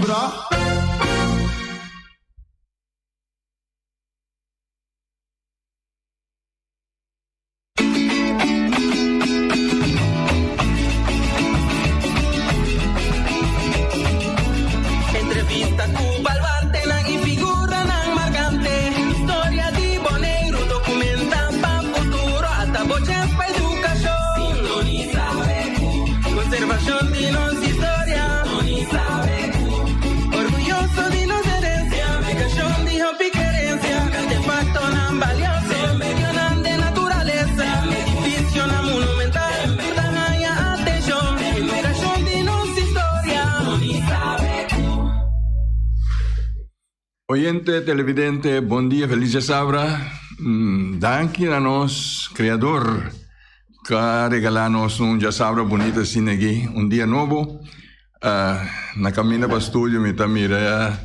Dura. Entrevista ku baluartenan i figuranan markante. Historia di Boneiru dokumenta pa futuro. Ata bo chens pa edukashon. Sintonisa BQ. Konservashon di nos historia. Sintonisa BQ. Orguyoso di nos herensia. Publikashon di hopi kerensia. Artefaktonan balioso. Medionan den naturalesa. Edifisionan monumental. Tur ta haña atenshon. Edukashon di nos historia. Oyente, televidente, bon dia, feliz djasabra. Danki na nos Creador cu a regala nos un djasabra bunita asina aki, un dia nobo. Na caminda pa studio mi ta mira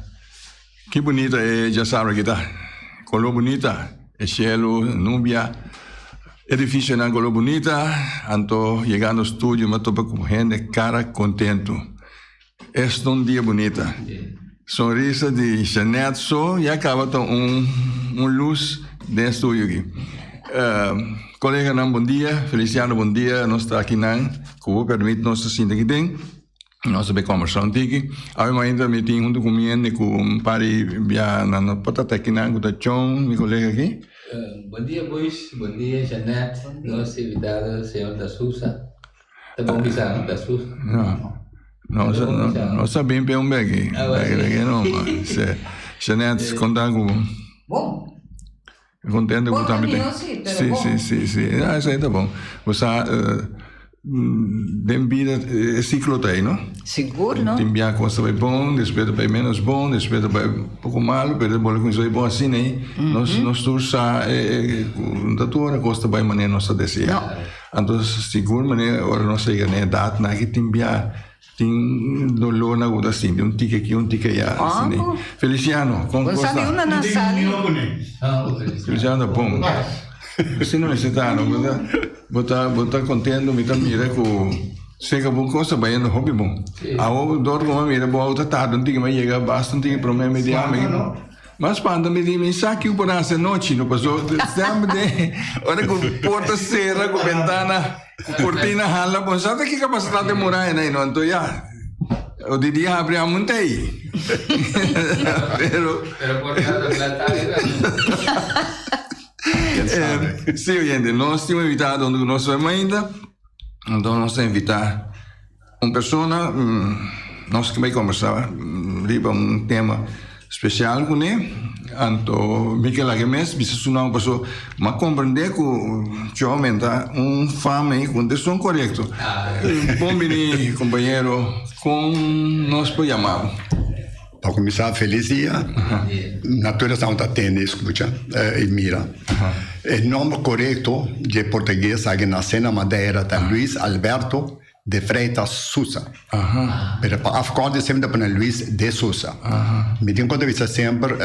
ki bunita e djasabra aki ta. Color bunita, e cielo, nubia, edificionan color bunita. Anto yegando studio mi a topa cu hende cara contento. Es ta un dia bunita. Sonrisa di Jeanette so ya caba ta un un luz den estudio aki. Coleganan bon dia, Feliciano bon dia, nos ta aki nan cu bo permit nos ta sinta aki den, nos ta bay combersa un tiki. Awe mainta mi tin hunto cu mi hende cu un par di bia nan no por ta ta aki nan cu ta Chon, mi colega aki. Bon dia Boys, bon dia Jeanette, nos invitado señor Da Sousa. Ta bon bisa no ta sus. No. No, no, no sa bin pe un beki. Beki no, ma. Se. Jeanette, konta ku. Bon. Contento ku tambe te. Sí, sí, sí, sí, sí. Ah, esei ta bon. Bo sa den bida e ciclo ta ei, no? Sigur, no? Tin bia kos ta bai bon, despues ta bai menos bon, despues ta bai poko malo, pero bo lo kuminsá bai bon asina ei. Nos nos tur sa e ku ta tur ora kos ta bai manera nos ta deseá. Anto sigur manera ora nos yega na edatnan aki tin bia tin dolornan ku bo ta sinti un tiki aki un tiki aya asina. Feliciano kon kos ta? Feliciano ta bon. Asina mester ta no bo ta bo ta kontento mi ta mira ku seka bo kos ta bayendo hopi bon. Awor dor ku mi a mira bo auto ta tarda un tiki mi a yega basta un tiki prome mi di ami. Mas spanta mi di mi sa kiu por hasi anochi no paso semper den ora ku porta sera ku bentana ku kortina hala bo sa ta kiko pasa ta den muraya nai no anto ya o di dia habri amun ta ei pero Pero por tanto plata Si oyente nos tin un invitado hunto ku nos hoy mainta anto nos ta invita Un persona nos ke bai kombersá riba un tema spesial kuné, anto mi ke laga e mes bisa su nòmber pasobra mi a komprendé ku cu aumenta un fama ei ku no ta esun korekto. Bon bini kompañero, kon nos por yama bo? Pa kuminsá felis dia na tur esnan ku ta tende i skucha i mira. E nòmber korekto dje portugues aki nasé na Madeira ta Luis Alberto De Freitas Sousa. Pero pa afkort di semper ta pone Luis de Sousa. Mi tin konta bisa semper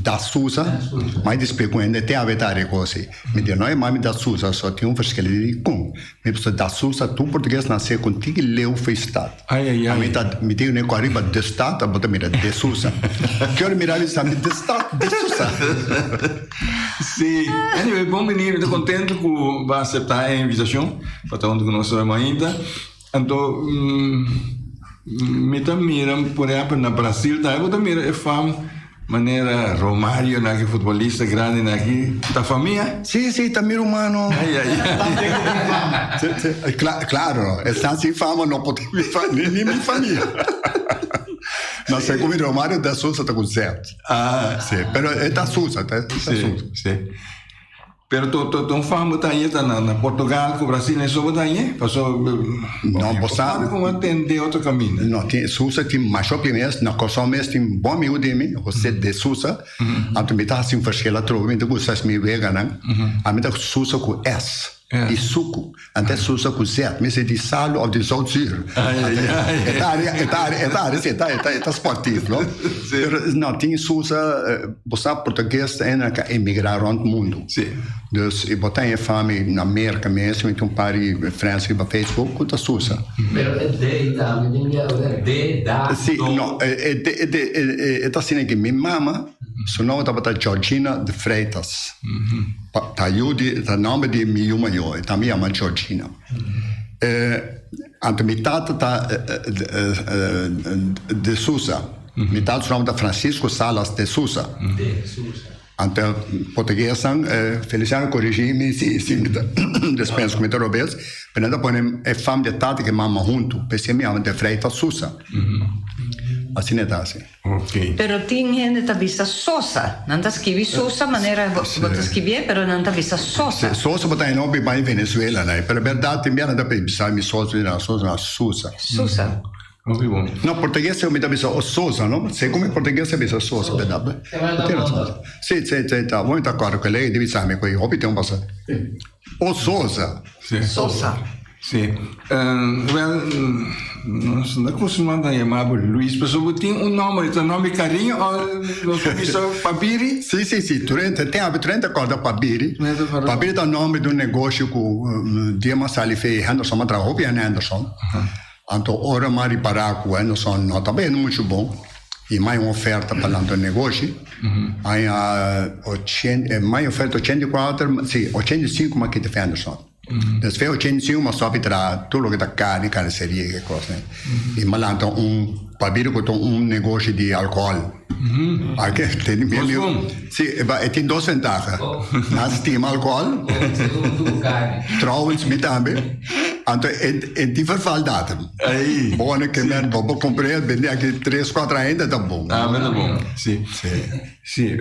Da Sousa, ma e dispe ku hende te awe ta rekosi. Mi di no e mami Da Sousa so tin un verschil di kon. Mi bisa Da Sousa tur portugues nase ku tiki leu for stad. Ami ta mi tin ku ariba de stad bo ta mira De Sousa. Ki ora mira mi sa mi de stad De Sousa. Si, anyway bon bini mi ta kontento ku bo a asepta e invitashon. Pa ta huntu ku nos hoy mainta. Anto mi ta mira por ehempel na Brasil tambe bo ta mira e fam manera Romario nan aki futbolista grandi nan aki ta famia. Si si ta mi rumano. Ay ay ay. Claro esnan sin fama no por tin mi famia ni mi famia. No sé ku mi Romario da Sousa ta ku Z. Ah. Si pero e ta Sousa ta Sousa. Si. Pero to to un fam bo ta hañ'e ta na Portugal ku Brasil eso bo ta hañ'e? Paso No bo sa. Bo kon a tende otro kaminda. No tin Sousa tin masha hopi mes na Kòrsou mes tin bon amigu di mi José de Sousa anto mi ta hasi un verschil atrobe mi ta gusta mi weganan ami ta Sousa ku S. Di suku. Antes Sousa ku Z. Mester di salu of di zoutzuur. E ta e ta e ta e ta e ta e ta sportief, no? Pero no, tin Sousa, bo sa portugues ta ena ka emigra rond mundu. Dus i bo ta e fami na Merka mes, mi tin un par di friends riba Facebook ku ta Sousa. Pero e D tambe tin di haber, D, da, Si, do. no, e D e D e ta asina ki mi mama su nomber tabata Georgina de Freitas. Ta yu di, ta nomber di mi yu mayor, e tambe yama Georgina. Anto mi tata ta de Sousa. Mi tata su nomber ta Francisco Salas de Sousa. De Sousa. Anto portuguesnan, Feliciano corrigi mi si si mi ta despensa ku mi ta robes, pero nan ta pone e fam di e tata ku e mama huntu, p'esei mi yama De Freitas Sousa. Asina e ta hasi. Ok. Pero tin hende ta bisa Sosa. Nan ta skibi Sosa manera bo ta skibié, pero nan ta bisa Sosa. Sosa bo ta hende hopi bai Venezuela nai, pero berdad tin bia nan ta bisa mi Sosa, mi na Sosa, na Susa. Susa. Hopi bon. No, portugues mi ta bisa o Sosa, no? Segun mi portugues ta bisa Sosa, berdad? Si, si, si, ta bon, mi ta acorda cu ley di bisa mi cu hopi tempo pasa. O Sosa. Si. Sosa. Si. Wel, nos no ta acostumá ta yama bo Luis, pasobra bo tin un nomber, ta nomber di cariño of nos por bisa Pabiri? Si, si, si. Tur hende, tin abi tur hende ta corda Pabiri. Pabiri ta nomber di un negoshi cu dia mas sali fe Henderson, m'a traha hopi aña na Henderson. Anto ora m'a ripara cu Henderson no ta bayendo mucho bon y mai un oferta pa lanta un negoshi, aña ochenta, mai oferta 84, si, 85 m'a kita fe Henderson. Despues 85 m'a stop di traha tur loke ta carni, carniceria y e cosnan. Y m'a lanta un, pabia cu ta un negoshi di alcohol. Ake, tene mi amigo. Si, e tin dos ventaha. Nan stima alcohol. Trouwens, mi tambe. Anto e tin vervaldatum. Bo ke men bo por compr'é, bende aki tres, cuatro aña ainda ta bon. Ah, ta bon. Si. Si.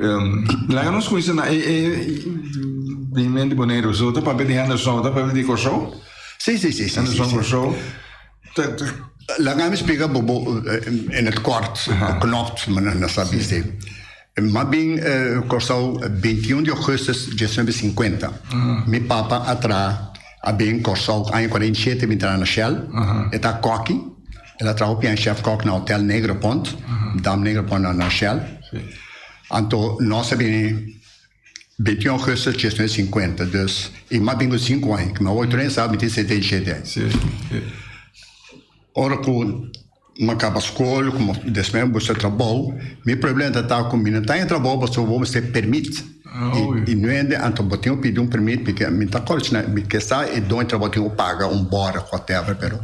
Laga nos cuminsa na e e di Boneiru. So ta papia di Henderson, ta papia di Kòrsou? Si, si, si. Henderson, Kòrsou. Laga mi splika bo bo in het kort, beknopt, ma nan sa bis'é. M'a bin Kòrsou 21 di augustus 1950. Mi papa a traha, a bin Kòrsou aña 47 bin traha na Shell. E ta kòki, el a traha hopi aña chef kòk na Hotel Negrepont, Dam Negrepont na Shell. Anto nos a bini 21 augustus 1950, dus i m'a bin ku sinku aña, ku mi awor tur hende sa mi tin 77 aña. Ora ku m'a kaba skol, ku m'a despues m'a buska trabou, mi problema ta ta ku mi no taña trabou pasobra bo mester permit. I no hende anto bo tin ku pidi un permit pike mi ta kòrda si mi ke sa e doño di trabou tin ku paga un bòrda whatever pero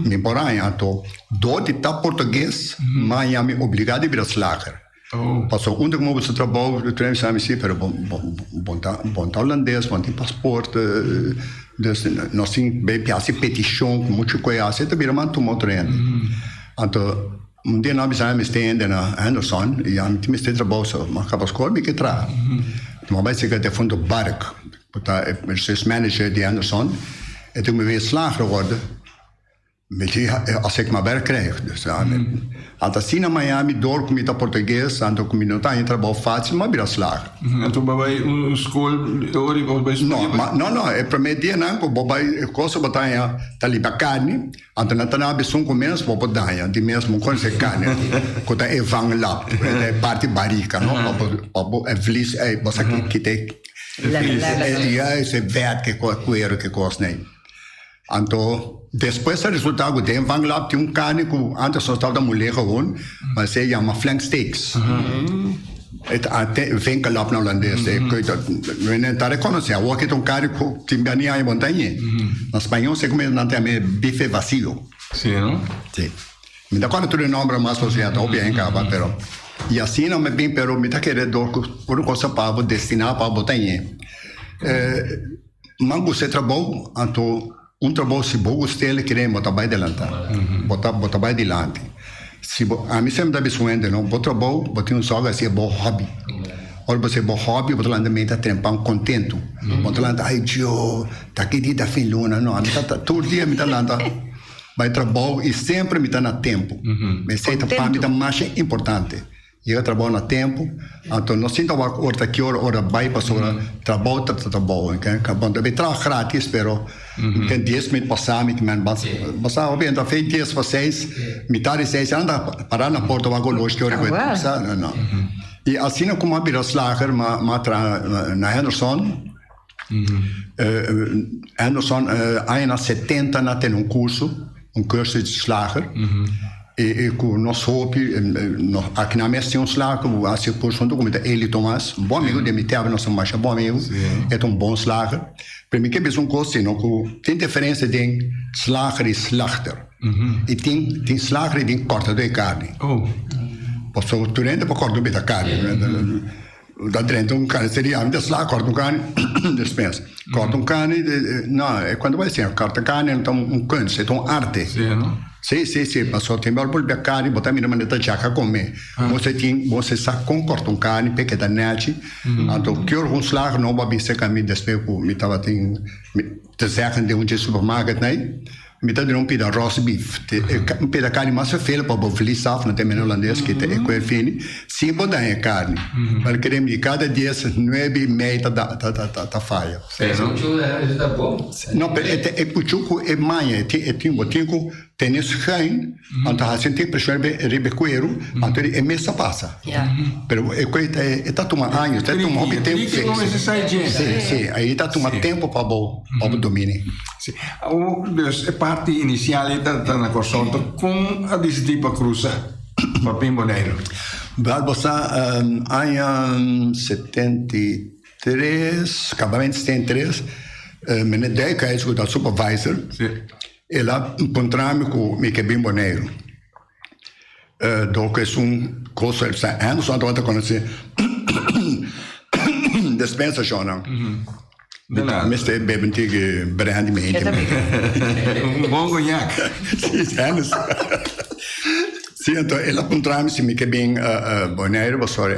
mi por haña anto dor di ta portugues m'a haña mi obligá di bira slager. Pasobra unda ku bo buska trabou bo ta bisa mi si pero bo bo ta bo ta holandes bo no tin pasport dus nos tin bay hasi petishon ku muchu koe hasi ta bira mas tuma otro hende anto un dia nan a bisa mi mester hende na Henderson i ami tin mester trabou so mi a kaba skol mi ke traha mi a bai seka defunto Bark ku ta e manager di Henderson e tin ku mi bay slager wòrdu. Mi di, Als ik maar werk krijg. Dus ja, anto asina Miami door ku mi ta portugues, anto ku mi no ta haña trabou fácil, mi a bira slager. Anto bo bai un skol ora bo bai studia? No, no, no, e promé dianan ku bo bai e kosa bo ta haña ta liba karni, anto nan ta na esun ku ménos bo por daña di mes bo konosé karni ku ta e vanglap, e parti barika, no, pa bo pa bo e vlies ei bo sa kita e juist e vèt ke kuero ke kosnan ei. Anto despues a resulta ku den Van Lap tin un karni ku antes nos tabata mulé gewoon, ma esei yama flank steaks. E ta vinkelap na holandes. Mi ta rekonosé awor ke ta un karni ku tin bia ni aña bo no ta hañ'é. Na spañó segun nan ta yam'é bife vacío. Sí, no? Sí. Mi ta kòrda tur e nòmber mas pasobra ya ta hopi aña kaba, pero i asina mi bin pero mi ta kere dor ku ora un kosa pa bo destiná pa bo ta hañ'é. Nan gusta e trabou, anto un trabou si bo gust'el kere bo ta bai delantá, bo ta bo ta bai dilanti. Si bo, ami semper ta bisa un hende no, bo trabou bo tin un sòg hasi e bo hòbi. Ora bo hasi e bo hòbi bo ta lanta meta trempan kontentu. Bo ta lanta ay Dio, ta ki dia ta fin luna, no ami ta tur dia mi ta lanta bai trabou i semper mi ta na tempu. Esei ta pa mi ta masha importante. Yega trabou na tempu, anto no sinta wak ora ta ki ora, ora bai pasobra trabou ta trabou. Bon, ta bay traha gratis, pero ten dies minuut pasa mi men basa hopi entra fe dies pa seis, mitad di seis ya nan ta para na porta wak oloshi ki ora ku e sa, no no. I asina ku mi a bira slager mi a traha na Henderson, Henderson añanan setenta nan a tene un kurso, un cursus di slager i ku nos hopi aki nan mes tin un slager ku a hasi e kurso huntu ku mi ta Eli Tomas, un bon amigu di mi tèba nos ta masha bon amigu, e ta un bon slager. Pero mi ke bisa un kos sino ku tin diferensia den slager i slagter. I tin tin slager i tin kòrtadó di karni. Pasobra tur hende por kòrta un bita karni. Ta drenta un carniceria, ami ta sla corta un carni, despensa, corta un carni, no, e cuando bai siña corta carni ta un kunst, e ta un arte. Si, no? Si, si, si, pasobra tin bel bolbe carni, bo ta mira manera ta djaka come. Bo se tin, bo se sa con corta un carni p'e keda nechi. Anto kior un slager nobo a bin cerca mi despues cu mi tabatin te zeggen den un dje supermarket nei. Mi ta duna un pida rosbif. Un pida karni mas vervelend pa bo vlies af, no ta mene holandes ki ta e kuer fini, sin bo daña e karni. Pero kere mi kada dies nuebe i mei ta ta faya. E kuchu eso ta bon. No, pero e e kuchu ku e maña e tin e tin bo tin ku tene schuin, anto hasi un tin preshon riba e kueru, anto e mes ta pasa. Pero e kue e ta tuma años, ta tuma hopi tempu. Si, si, ei ta tuma tempu pa bo pa bo domini. Si. Awor, dus e parti inisial ei ta na Kòrsou, anto kon a disidí pa krusa pa bin Boneiru? Bèl bo sa aña 73, kabamente 73, meneer Dijkhuis ku ta supervisor, el a puntra mi ku mi ke bin Boneiru. Dor ku esun kos sa Anderson tabata konosé dispensashonnan. Mester bebe un tiki brandy mi hende. Un bon coñac. Si, Anderson. Si, anto el a puntra mi si mi ke bin Bonaire pasobra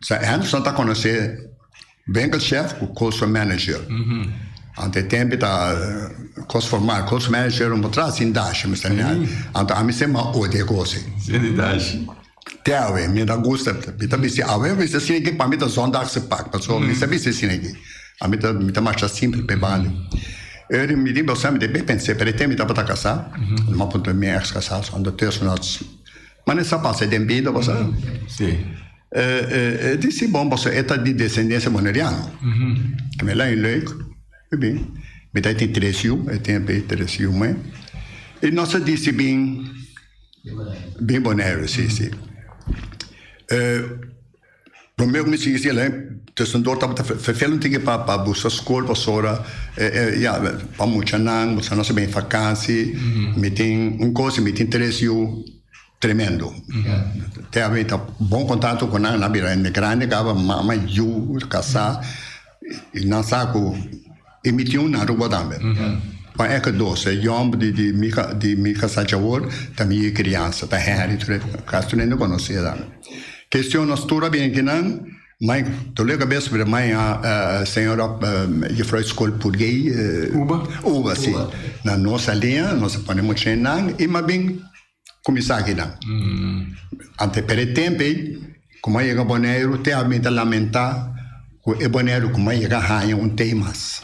sa Anderson ta konosé Winkelchef ku kosto manager. Anto e tempu ta kos formal, kosto manager un por traha sin dashi, mi sa nada. Anto ami semper a odia e kos ei. Sin dashi. Te awe mi ta gusta, mi ta bisti awe mi bisti asina aki pa mi ta zondagse pak, pasobra mi sa bisti asina aki. Ami ta mi ta masha simpel pa e banda. Eri mi di boso mi debe pens'é, pero e tempu mi tabata kasá, mi a puntra mi ex kasá, so ondertussen mane sa pasa den bida bo sa. Si. E di, Bon, pasobra e ta di desendensia boneriano. Ke mi laña leuk, e bin. Mi ta tin tres yu, e tempu ei tres yu muhé. I nos a disi bin bin Boneiru, si, si. Promé ku mi sigui si alei, tusendor tabata vervelend tin ke pa pa buska skol pasobra ya pa muchanan, pasobra nos a bin fakansi, mi tin un kos, mi tin tres yu. Tremendo. Te a mi ta bon contacto cu nan, nan bira hende grandi caba, mama, yu, casa, y nan sa cu y mi tin un na Aruba tambe. Pa e ke dos, e yomber di di mi di mi casa djawor ta mi yu criansa, ta Henry, tur e casi tur hende conoce tambe. Kestion nos tur a bini akinan, mai dolor cabes pero mai a señora juffrouw school purgey, Uba? Uba, si. Na nos alinea, nos a pone mucha nan y mas bien Kuminsá akinan. Ante pero e tempu ei ku mi a yega Boneiru te ami ta lamentá ku e Boneiru ku mi a yega haña un tei mas.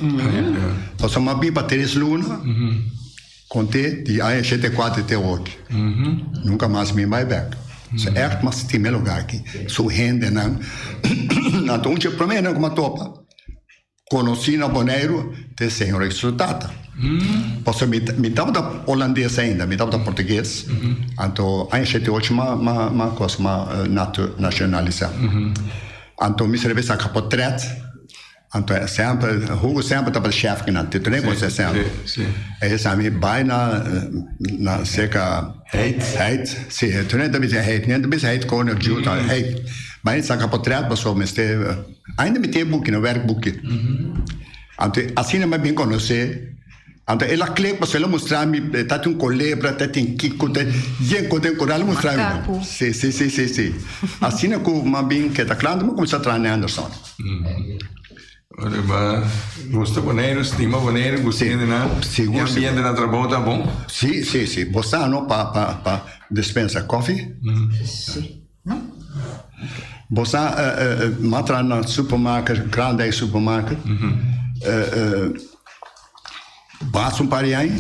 Pasobra mi a biba tres luna kont'é di aña shete i kuater te oki. Nunka mas mi bai bèk. So ègt mi a stima e lugá aki, su hendenan. Anto un dje promé ku mi a topa. Conoci na Boneiru te señor y su tata. Pasobra mi mi tabata holandes ainda, mi tabata portugues. Anto aña 78 m'a m'a m'a cos m'a nacionalisa. Anto mi srebe saca potret. Anto semper Hugo semper tabata chef kinan, te tene cos semper. E sa mi bay na na cerca Heit. Heit, si, tene ta bisa Heit, no ta bisa Heit Corner Juta, Heit. Bay saca potret pasobra mester. Ainda mi tin e buki, no werkboekje. Anto asina mi a bin konosé. Anto el a klik pasobra el a mustra mi ta tin un kolebra, ta tin kiko, ta yen kos den koral el a mustra mi. Makaku. Si, si, si, si, si. Asina ku mi a bin keda kla, anto mi a kuminsá traha na Anderson. Ora bo gusta Boneiru, stima Boneiru, gusta hendenan, Sigur, e ambiente sigur. na trabou ta bon? Si, si, si. Bo sa no pa pa pa dispensa kofi? Si. No? Bo sa m'a traha na supermarket, Kralendijk supermarket, basta un par di aña,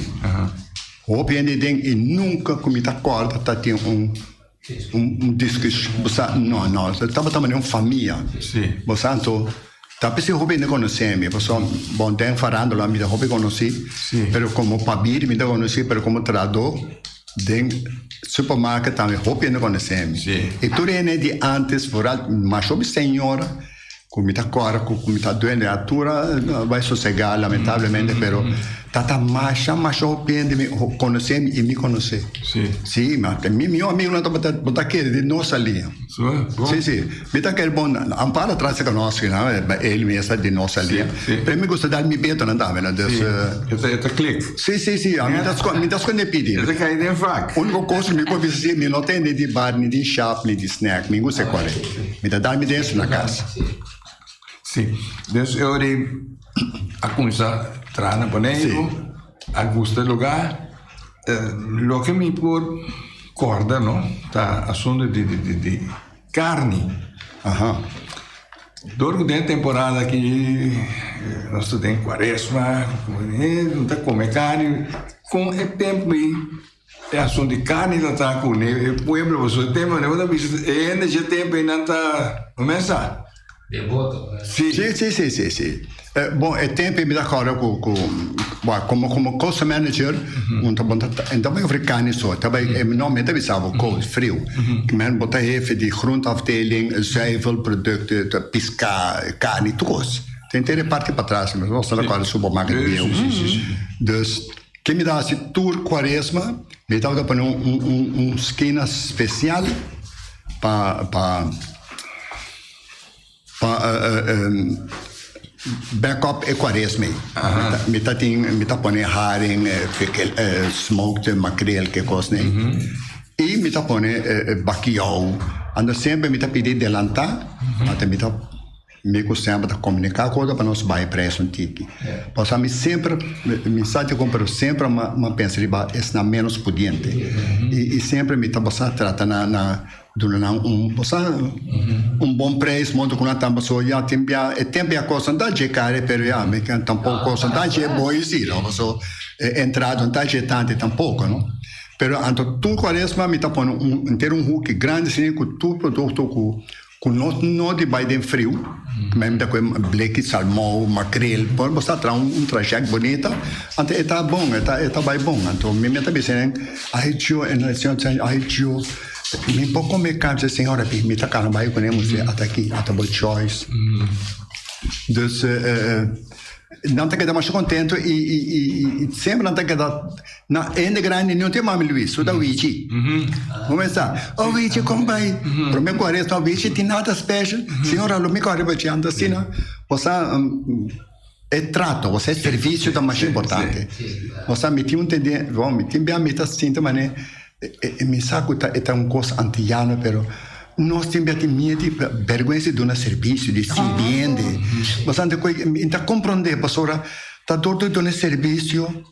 hopi hende den i nunka ku mi ta kòrda ta tin un un diskushon, bo sa, no, no, tabata manera un famia, bo sa, anto ta p'esei hopi hende konosé mi, pasobra bon den farándula mi ta hopi konosí, pero komo pabir mi ta konosí, pero komo trahadó den supermarket tambe hopi hende konosé mi. I tur hende di ántes, foral mas hopi señora ku mi ta kòrda ku mi ta duende tur a bai sosegá lamentablemente, pero ta ta masha masha hopi hende mi konosé mi i mi konosé. Sí, ma mi mihó amigunan tabata bo ta kere di nos salia. Sí, sí. Mi ta kere bon Amparo atrás e konosé nan, el mes ta di nos salia. Pero mi gusta dal mi betonan tambe, no? Dus. E ta klik. Sí, sí, sí. Mi ta mi ta skonde pidi. E ta kai den vak. Úniko kos ku mi por bisa si mi no tende di bar ni di shap ni di snack. Mi gusta e kore. Mi ta dal mi den na kas. Sí. Dus e ora ei a kuminsá traha na Boneiru, a gusta e lugá. Loke mi por kòrda no ta asuntu di di di karni. Aha. Dor ku den e temporada aki nos ta den kuaresma, no ta kome karni, kon e tempu ei e asuntu di karni ta ta ku e pueblo pasobra e tempu bo ta bisa e hende dje tempu ei nan ta no mester sa. Devoto. Si. Si, si, si, si, si. Bon, e tempo mi ta kòrda ku ku bo komo komo costa manager un ta bon ta en ta bai ofré karni so ta bai no mi ta bisa bo koud friu men bo ta hefe di groenteafdeling zuivelprodukten ta piská karni tur kos ta henter e parti patras nos ta kòrda supermarket bieu dus ke mi ta hasi tur kuaresma mi tabata pone un un un skina spesial pa pa. Pa backup e cuaresma ei. Mi ta tin, mi ta pone haring, smoked makreel ke kosnan ei. I mi ta pone bakiou. Anto semper mi ta pidi delantá, anto mi ta mi ku semper ta komuniká ku otro pa nos bai prijs un tiki. Pasobra mi semper, mi sa di kon pero semper mi a pensa riba esnan ménos pudiente. I semper mi ta basa trata na na. Duna nan un, bo sa, un bon prijs, monto ku nan tamba so ya tin bia, e tempo ya kos no ta dje kare, pero ya mi ken tampoko kos no ta dje bon i si no, paso e entrada no ta dje tantu tampoko no. Pero anto tur kuaresma mi ta pone un henter un huki grandi asina ku tur produkto ku ku no no di bai den friu, mi ta kohe bleki salmou, makrel, por bo sa traha un traject bunita, anto e ta bon, e ta e ta bai bon, anto mi mi ta bisa nan ai Dios, e nan ai Dios. Mi por come carne, señora, pi mi ta cana bai cune musé ata aki, ata bo choice. Dus nan ta keda masha contento y y y semper nan ta keda na hende grandi no tin mami Luis, su ta Wichi. Como esta? Oh Wichi, con bai? Prome cu aresta Wichi tin nada special. Señora, lo mi corre pa dje, anto asina, bo sa e trato, bo sa e servicio ta masha importante. Bo sa mi tin un tenden, bon mi tin bia mi ta sinti mane E mi sa ku ta e ta un kos antiano pero nos tin bia tin miedu i bèrgwensa di duna servisio di sirbi hende. Bastante ku mi ta komprondé pasobra ta dor di duna servisio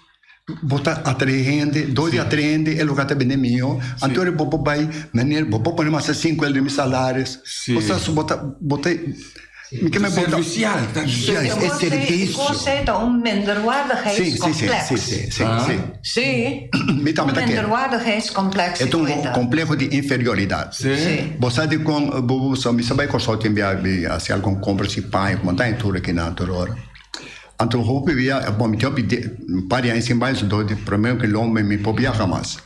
bo ta atraé hende, dor di atraé hende e lugar ta bini mihó. Anto bo por bai meneer bo por pone mas sinkuenta di mi salaris. Osea bo ta bo ta. Mi ke me bota. Servicial. Juist, e servicio. Cosa ta un minderwaardigheidscomplex. Si, si, si, si, si. Si. Mi tambe ta Un kere. minderwaardigheidscomplex E ta un cuenta. compleho di inferioridad. Si. Bo sa di con bo bo sa mi sa bai Kòrsou tin bia mi hasi algun compras di paña ku montaña tur aki nan tur ora. Anto hopi bia bon mi tin hopi un par di aña sin bai so dor di prome ku lomba mi por biaha mas.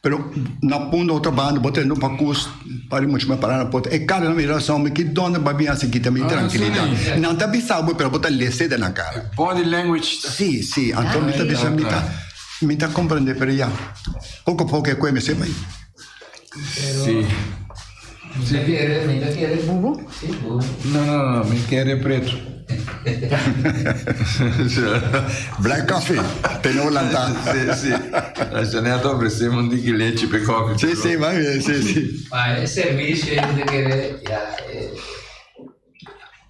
Pero na punto otro banda bo tende un pakus pari mucho me para na porta e cara na mi razon mi ki donde ba bin hasi kita mi trankilidad nan ta bisa bo pero bo ta lese den nan cara. Body language ta. Si si anto mi ta bisa mi ta mi ta comprende pero ya poco poco e koe mester bai. Si. Mi ta kere, mi ta kere bubu. Si, bubu. No, no, no, mi kere pretu. Black coffee, te no lanta. Si, si. La Janet a ofrecé un tiki lechi pe koffie. Si, si, va bien, si, si. Ma e servicio mi ta kere, ya,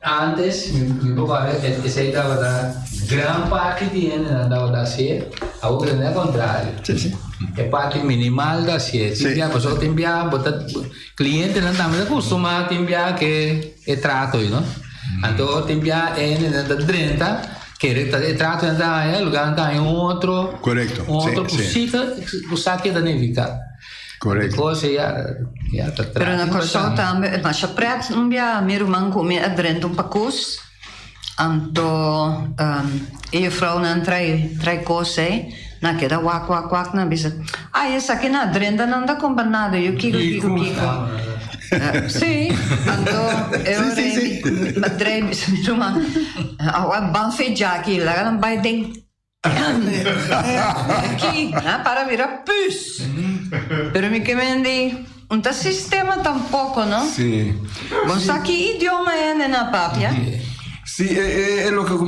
antes mi mi por papia esei tabata gran parti di hendenan tabata hasié, awor no e contrario. Si, si. E parti minimal ta hacié. Tin bia pasobra tin bia bo ta clientenan tambe ta custuma tin bia ke e trato ei no. Anto tin bia e hendenan ta drenta kere ta e trato nan ta haña lugar nan ta haña un otro un otro cosita ku sa ke ta nifica. Because ya ya ta Pero na Kòrsou tambe e masha pret un bia mi ruman ku mi a drenta un pakus. Anto e juffrouwnan trae trae kos ei, nan keda wak wak wak, nan bisa, Ai esaki nan a drenta nan ta kumpra nada, yo kiko kiko kiko. Si, anto e ora ei mi a drei bisa mi ruman, Awa ban fecha aki, laga nan bai den Aki, nan para bira pus. Pero mi ke men di, un ta sistema tampoco, no? Sí. Bon sa ki idioma hende na papia? Sí, e e e loke ku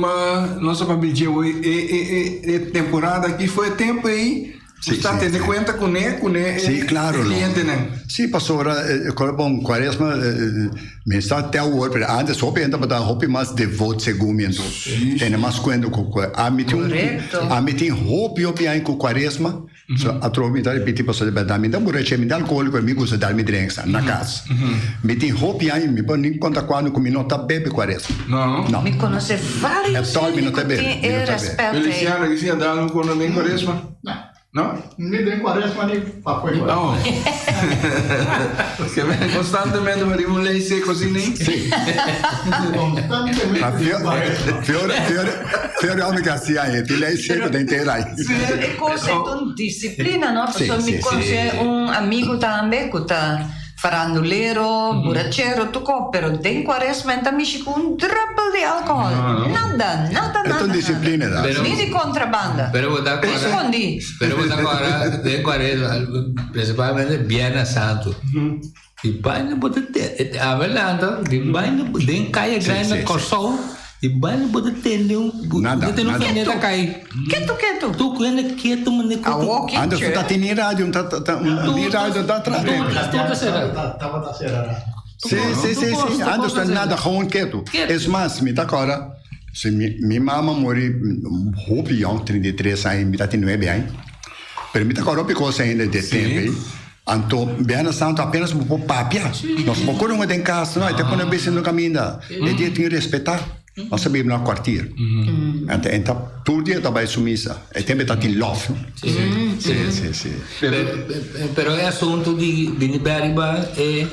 nos a papia dje hoy, e e e e temporada aki foi e tempo ei Sí, ku ta sí, tene sí. kuenta kuné kuné e Sí, claro, no. klientenan. Sí, pasobra kòrda bon, Cuaresma mi sa te awor, pero antes hopi hende tabata hopi mas devot segun mi anto tene mas kuenta ku ku ami tin un Korekto. ami tin hopi hopi aña ku Cuaresma so atrobe mi ta ripiti pasobra di bèrdat mi ta burache mi ta alkoholiko mi gusta dal mi drinks na kas mi tin hopi aña mi por ni konta kuando ku mi no ta bebe Cuaresma No. no Mi konosé vários Etòl mi hende no ta ku bebe tin mi e no ta bebe. rèspèt ei. Feliciano, ki siña dal un kono den Cuaresma? No? Ni den cuaresma ni pafo'i cuaresma. Oh. Ke men constantemente pa riba un ley seco asina ei? Sí. Constantemente Ma den fior, cuaresma. fior, fior, fior hombre que hacía ahí, ti ley seco den tera ahí. Pero e cos ei ta un disciplina, no? Sí, Pasobra mi sí, sí. conoce un amigo tambe cu ta Farandulero, burachero, tur kos, pero den kuaresma en ta mishi ku un drùppel di alkohòl. Nada, nada, E ta nada, un disiplina nada. da. Ni di kontrabanda. Pero bo ta kòrda, Skondí. pero bo ta kòrda den kuaresma, prinsipalmente Biernes Santu, di baina bo ta te, awe lanta, di baina den kaya grandi na Kòrsou, Di baile bo ta tende un Nada, bo ta tende un nada. planeta kai. Ketu, ketu. Tu kende ketu mane ku Awo ki Antes che. ta tini radio, ta ta ta ni radio ta tra Tur ta sera. Tabata sera radio. Sí, sí, sí, sí. Antes ta nada gewoon ketu. Es mas, mi ta kòrda, si mi mi mama muri hopi yong, 33 aña, mi ta tin nuebe aña. Pero mi ta kòrda hopi kos ainda di e tempu ei. Anto Biernes Santo apenas bo por papia. Nos por kore un den kas, no, e ta pone bes no kaminda. E dia tin respetá. Nos a biba na kwartier. Anto en ta tur dia ta bai su misa. E tempu ta tin lòf, no? Sí, sí, sí. Pero e asuntu di bini bè riba e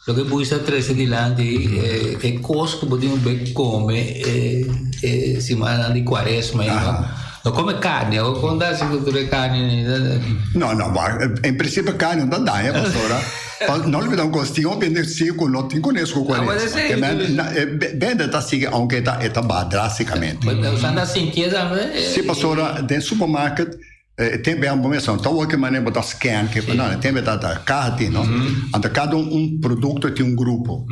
loke Buis a trese dilanti, e kos ku bo tin be kome e simannan di kuaresma ei, no? No come carne, o con da si cultura e carne. No, no, maar in principe carne no ta daña, pastora. Pa no olvida un cos, tin hopi hende si cu no tin cones cu cuaresma. Ke men, na, e bende ta sigui aunke e ta, e ta baha drasticamente. But usando a sinti tambe. Si, pastora, den supermarket, e tempo ya bo mester no ta wak e manera bo ta scan ke, no, e tempo ta ta caha tin, no. Anto cada un, un producto tin un grupo.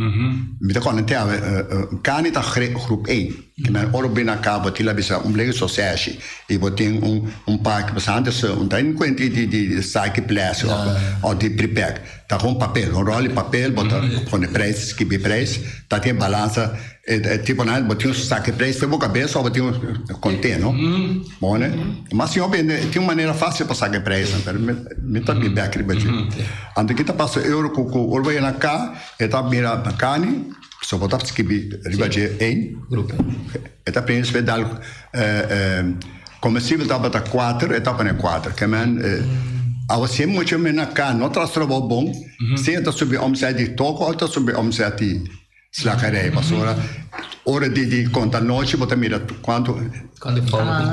Mi ta conta te awe, carne ta groep één. Ke men ora bo bin na ka bo tin la bisa un bleke soseshi i bo tin un un paki pasobra antes un ta kuenti di di saki plastic of di pripek ta kon papel un rol di papel bo ta pone prijs skibi prijs ta tin e balansa e tipo nan bo tin un saki prijs den bo kabes of bo tin un konte no bo wende mas si hopi hende tin un manera fasil pa saka e prijsnan pero mi ta bin bek riba dje anto ki ta pasa e ora ku ora bo yega na ka e ta mira kani. So bo ta skibi riba dje ein. E ta prende despues dal comestibel tabata kuater e ta pone kuater. Ke men awa si e mucha men na ka no tras trabou bon si e ta subi omzet di toko of ta subi omzet di slagerij pasobra ora di di konta nochi bo ta mira kuantu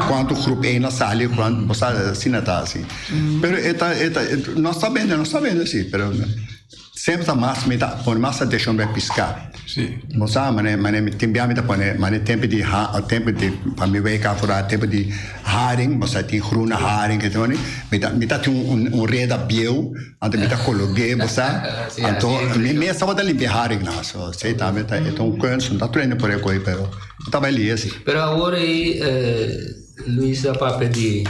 kuantu groep ein a sali kuantu bo sa asina ta asi pero e ta e ta nos ta bende nos ta bende si pero. Semper ta mas mi ta pone mas atencion riba pisca. Bo sa mane mane mi tin bia mi ta pone mane tempo di ha tempo di pa mi weka afora tempo di haring bo sa tin groene haring ke tin mi ta mi ta tin un un reda bieu anto mi ta cologe bo sa anto mi mes tabata limpia haring nan so esey tambe ta e ta un kunst no ta tur hende por e koe pero mi ta bai lia si. Pero awor ey Luis a papia di.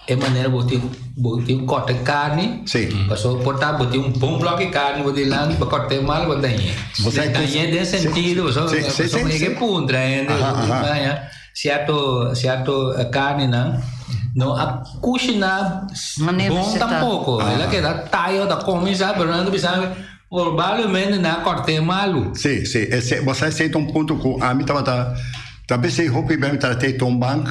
E manera bo tin bo tin korta karni. Sí. Paso por ta bo tin un bon blòki karni bo dilanti bo kort'é mal bo dañ'é. Bo sa Dañ'é den sentido paso Sí, sí, paso sí, bo yega sí. puntra hende Aha, aha. daña sierto sierto karninan. No a kushiná bon tampoko. El a keda tayo ta kuminsá, pero nan ta bisa mi probablemente nan a kòrt'é malu. Sí, sí. Ese, bo sa esei ta un punto ku ami tabata, ta bes ei hopi bia mi trat'é toonbank,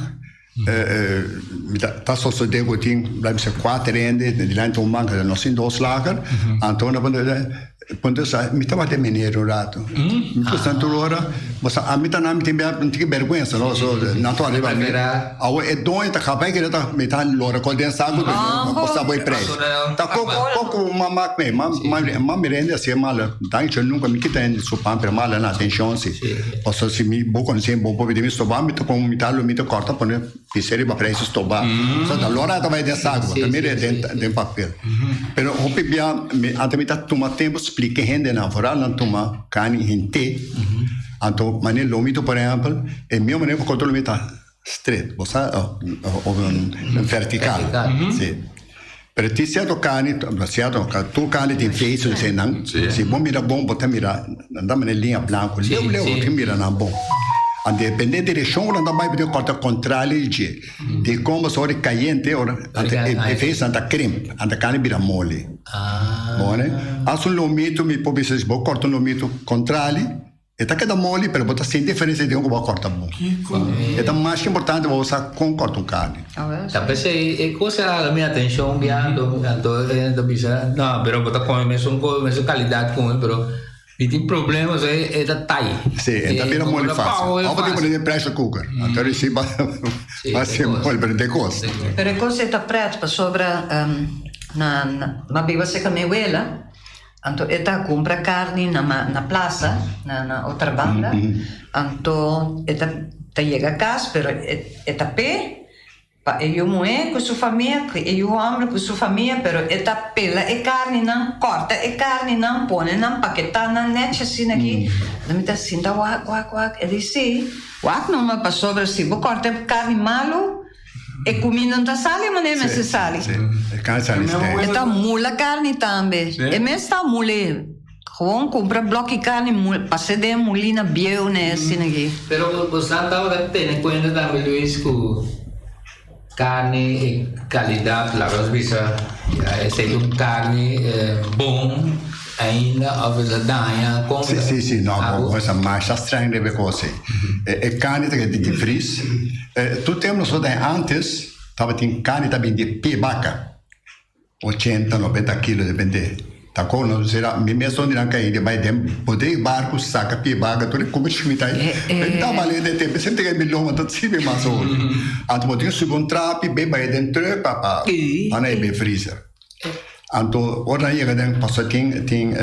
mi ta, ta sosodé ku tin, laat mi bisa, kuater hende dilanti un bank, nos tin dos lager, anto nan a Punto sa, mi tabata e meneer un rato. Mi puesta tur ora, bo sa, ami ta nan mi tin bia, mi tin bergüenza, no? So, nan ta riba mi. Awo e doño ta kaba e kere ta, mi ta lora kos den saco, bo sa bo e prijs. Ta koko, koko ma mak me, ma, ma, ma mi rende asi e malo, danki nunca mi kita hende su pan, pero malo na atencion si. Pasobra si mi, bo conoce bo por bini mi stoba, mi ta con mi ta lo mi ta corta pone. P'esei riba prijs stoba. So ta lora ta bai den saco, ta mira den den papel. Pero hopi bia mi antes mi ta tuma tempo splika e hendenan, foral nan tuma carni hente. Anto manera lomito por ehempel, e mihor manera pa corta lomito ta stret, bo sa, of vertical. Si. Pero tin cierto carni, cierto, tur carni tin vezels einan. Si bo mira bon, bo ta mira, nan ta manera liña blanco, leu leu bo ta mira nan bon. Anto depende e direccion cu nan ta bay, bo tin corta contrario di dje. Dicon pasobra ora e cayente, ora e vezelnan ta krimp, anto e carni bira moli. Bo wak? As un lomito, mi por bisa si bo corta un lomito contrali, E ta keda moli, pero bo ta sinti diferensia di un ku bo a kòrta bon. E ta mas importante pa bo sa kon kòrta un karni. Ta p'esei e kos a hala mi atenshon biando, anto e ta bisa, no, pero bo ta kome mesun kos, mesun kalidat ku mi, pero mi tin problema, so e ta tai. Si, e ta bira moli fásil. Òf bo tin pone den pressure cooker, anto di si ba ser moli, pero den kos. Pero e kos ei ta prèt pasobra na na biba serka mi wela. Anto e ta cumpra carni na na plaza, na na Otrabanda, anto e ta ta yega cas pero e e ta pe pa e yu muhe cu su famia, cu e yu homber cu su famia, pero e ta pela e carninan, corta e carninan, pone nan, paketa nan nechi asina aki, anto mi ta sinta wak wak wak, e di si, wak numa pasobra si bo corta e carni malu, E kuminda no ta sali manera mester sali. E ta mula karni tambe. E mes ta mul'é. Gewoon kumpra blòki karni pas'é den e mulina bieu ne asina aki. Pero bosan tabata tene kuenta tambe Luis ku karni e kalidat laga nos bisa esei ta un karni bon ainda òf e ta daña kon Si si si no bo sa masha streng riba e kos ei. E karni ta keda di fris. Tur tempu nos tabata den antes tabatin carni ta bin di pie baca, ochenta, noventa kilo depende. Ta con nos sera mi mes donde nan cay di bay den bodega barco saca pie baca tur e cuba chimita ahi. Mi ta bale den tempu semper ta cay mi loma ta sirbi mas hopi. Anto bo tin subi un trapi bay bay den truck pa pa nan e bay freezer. Anto ora nan yega den pasobra tin tin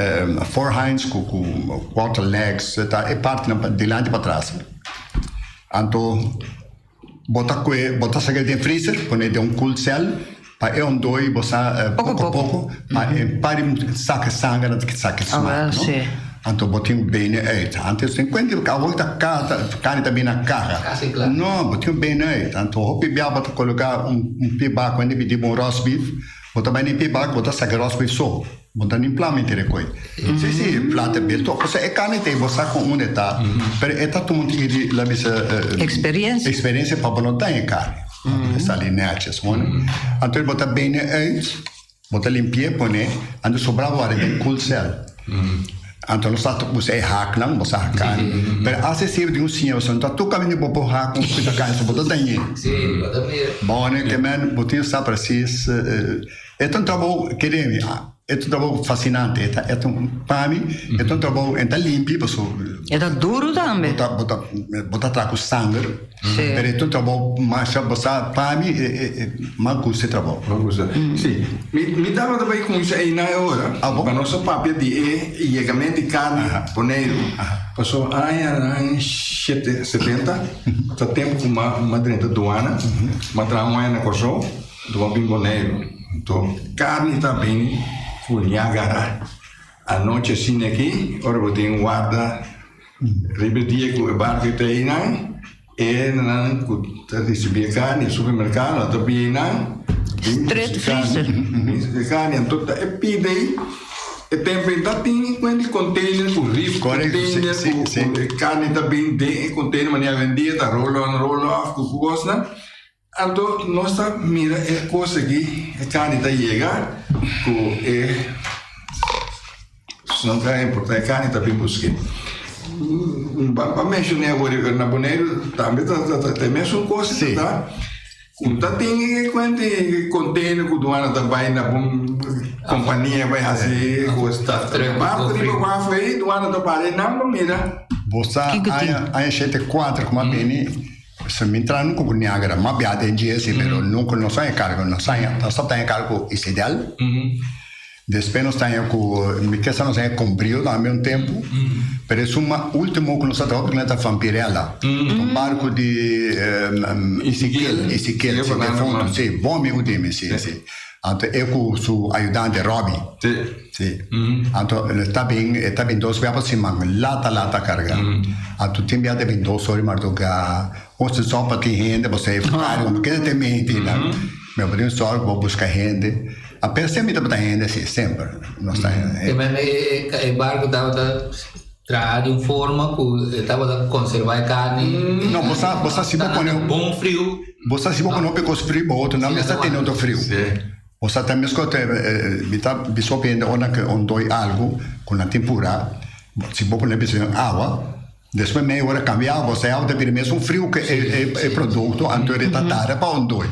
four hinds cu cu quarter legs ta e partinan dilanti patras. Anto bo ta kue, bo ta saka den freezer, pone den un koelcel pa e ontdoi bo sa poko poko pa e pari saka sanger anto saka smak no. Anto bo tin bene uit. Antes tin kuenti awor ta karni ta bini na kaha. No, bo tin bene uit. Anto hopi bia bo ta koloka un pie bak wende bidi bo un rosbief, bo ta bai den pie bak bo ta saka rosbief so. Bo ta ni plan miti rekoe. Si, si, plata bel toch. Osea, e carne ta ei, bo sa con unda e ta. Pero e ta tuma un tiki di, laat bisa, Experiencia. experiencia pa bo no daña e carne. E sali netjes, hoor. Anto bo ta bene uit, bo ta limpi'é, pone, anto sobra bo wak den koelcel. Anto nos ta usa e haaknan, bo sa haka. Pero as e sirbi di un siña, bo sa no ta tur caminda bo por hak un pita carne, so bo ta dañ'é. Bo ne, ke men, bo tin sa precies. E ta un trabou, kere mi, e ta un trabou fasinante, e ta, e ta un, pa mi, e ta un trabou, e ta limpi paso. E ta duru tambe. Bo ta, bo ta, bo ta traha ku sanger, Sí. pero e ta un trabou masha, bo sa, pa mi, e, e, e, mas gusta e trabou. Mas gusta. Sí. Mi, mi tabata bai kuminsá einan e ora, Ah, bon? pa nos a papia di e yegamento di karni Boneiru. Paso añanan shete, setenta, ta tempu ku m'a, m'a drenta duana, m'a traha un aña na Kòrsou. Anto bo bin Boneiru. Anto karni ta bini ku Niagara. Anochi asina aki, ora bo tin warda riba e dia ku e barku ta einan, e nan ku ta risibí e karni e supermerkado nan ta bin einan, bin Straight freezer. Bin e karni. Anto ta e pida ei, e tempu ei ta tin kuenta di container ku rif container ku e karni ta bin den e container manera awendia ta roll on roll off ku kosnan. Anto nos ta mira e kos aki, e karni ta yega ku e no ta importá e karni ta bin busk'é. Ba menshoné awor na Boneiru tambe ta ta e mesun kos ta ku ta tin e kuenta e container ku duana ta bai na bo kompania bai hasi e kos ta barku riba waf ei duana ta para einan pa mira. Bo sa aña aña 74 ku mi a bini. Se mi entra nunca ku Niagara, m'a bia den dje si, pero nunca nos a encarga, nos a nos tabata encarga ku Isidel, despues nos ta haña ku, mi ke sa nos a haña con Brio tambe un tempu, pero esun mas ultimo ku nos a traha hopi ta Vampirella, un barco di Ezekiel, Ezekiel, si, defunto, si, bon amigo di mi, si, si. Anto e ku su ayudante Robby. Si. Anto e ta bin, e ta bin dos bia pa siman, lata lata karga. Anto tin bia ta bin dos ora di marduga, un si sòp pa tin hende, bo sa e fukari, bo keda ten mente nan. Mi bo tin sòrg bo buska hende. Apenas semper mi tabata hende si, semper. Nos ta. Te men e e barco tabata traha di un forma ku e tabata konserva e karni. No, bo sa, bo sa si bo pone. Bon friu. Bo sa si bo pone hopi kos friu, bo otro nan mester tene otro friu. Bo sa ta meskos te mi ta bisa hopi hende ora ke un doi algu ku nan tin pura, si bo pone bisa den awa, despues mei ora kambia awa, bo sa e awa ta bira mesun friu ke e produkto, anto e ta tarda pa un doi.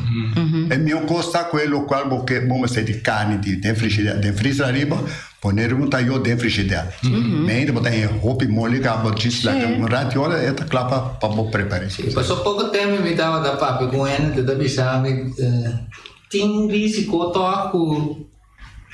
E mihó kos ta ku e lokual bo ke bo mester di karni di den frishider, den frizer ariba, pone riba un tayó den frishider. Mei bo ta haña hopi moli ka bo djis laga un rati ora e ta kla pa bo prepara. Pasobra poko tempu mi tabata papia ku hende ta bisa mi. Tin risiko tòg ku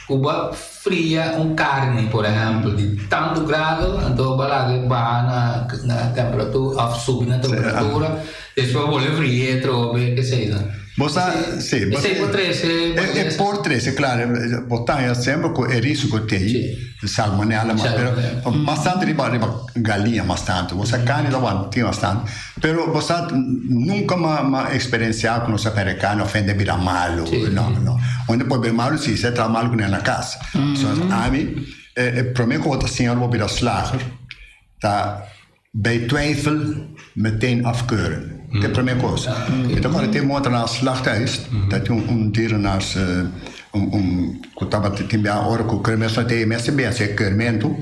ku bo a fria un karni, por ehèmpel, di tantu grado, anto bo a laga e baha na na temperatura òf subi na temperatura, despues bo bolbe fri'é atrobe, kesei no. Bo sa, si, bo Esei por trese E e por trese, klaro, bo ta haña semper ku e risiko t'ei, salmonella, pero mas tantu riba riba galiña mas tantu, bo sa karni ta wanta tin mas tantu. Pero bo sa nunca m'a m'a experiencia cu nos a perde carne of hende bira malo. No, no. Un hende por bira malo si se traha malo cu nan na cas. So ami e prome cu bo ta siña ora bo bira slager ta bij twijfel meteen afkeuren. Ta e prome cos. Mi ta corda tin motor na slachthuis ta tin un dierenarts un un cu tabata tin bia ora cu kermis no tin mester bia haci e keurmento.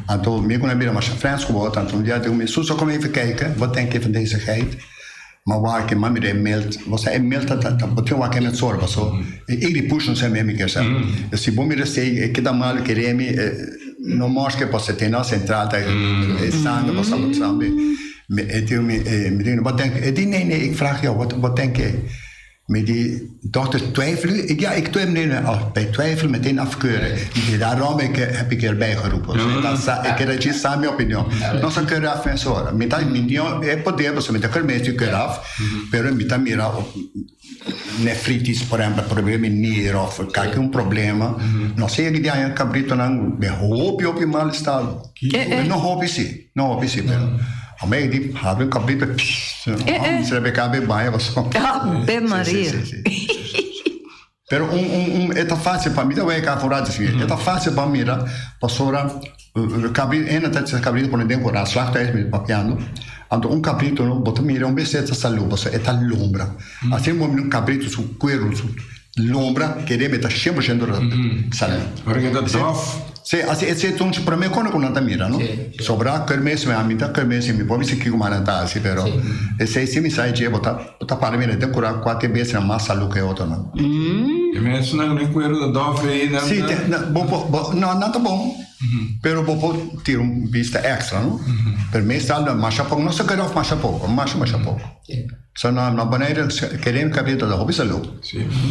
Anto mi cu nan bira masha friends cu bo anto un dia dico mi Suso kom even kijken wat denk je van deze geit? Ma wak e mami de milt bo sa e milt ta ta bo tin wak e met zorba so e di push no sa mi mi kier sa. Si bo mira esey e keda malo kere mi no mors ke pasobra te na central ta e sanger bo sa bo sa mi e di mi mi di wat denk e di nee nee ik vraag jou wat wat denk jij? Mi di, dokter, twijfel u? Ik, ja, ik twijfel. Nee, nee, oh, bij twijfel meteen afkeuren. Die, daarom ik, heb ik erbij geroepen. Mm. Dat sa, ik heb dat sa mi opinion. No sa keur af en zo. Mi ta, mi nio, e poder, paso mi ta keur meestal keur af. Pero mi ta mira op nefritis, por ejemplo, problema in nier of kijk un problema. No sé, ik di aña cabrito nan, be hopi, hopi mal estado. No hopi si, no hopi si, pero. Ame di habri un cabrito, pss, se be cabe baña paso. Ave Maria. Si, si, si. Pero un, un, un, e ta fácil pa mi ta weka for rato si. E ta fácil pa mira, pasobra cabrito, ena ta cabrito pone den cora, slachthuis mi papiando. Anto un cabrito no, bo ta mira un bes e ta salú, pasobra e ta lombra. Asina bo mira un cabrito su cuero, su lombra, kere mi ta 100% salú. Ora ke ta dof. Si, asi e si un prome kono ku nan ta mira, no? Sobra kermes mi a mi ta kermes mi por bisa kiko nan ta hasi, pero esei si mi sa dje bo ta bo ta para mira den kura kuater bes nan mas salu ke otronan. E mesnan den kuero ta dof ei nan Si, te na bo por bo no nan ta bon, pero bo por tira un bista extra, no? Pero mestal masha poko, no sa kere of masha poko, masha masha poko. So na na Bonaire kere kabia ta hopi salu.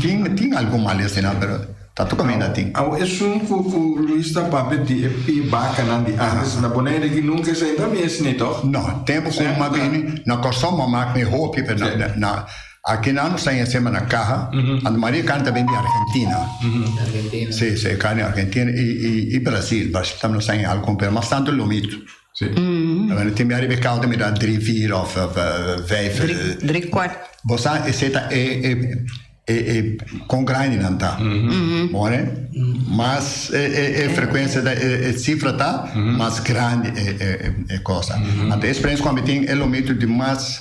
Tin tin algun malesa nan pero tantu kaminda tin. Awo esun ku ku Luis ta papia di e pi bakanan di antes na Bonaire aki nunka esei ta mes ni toch? No, tempu ku mi a bini na Kòrsou mi a mak mi hopi pero na na aki nan nos ta haya semper na kaha anto mayoria karni ta bini di Argentina. Si si e karni Argentina i i i Brasil, Brasil tambe nos ta haya algun pero mas tantu lomito. Sí. Mm. Tin bia riba e kouta mi da drie, vier of vijf. Drie, drie kwart. Bo sa esei ta e e e e kon grandi nan ta. More? Mas e e e frekuensia ta e e sifra ta, mas grandi e e e kosa. Anto e eksperensia ku ami tin e lo mito di mas.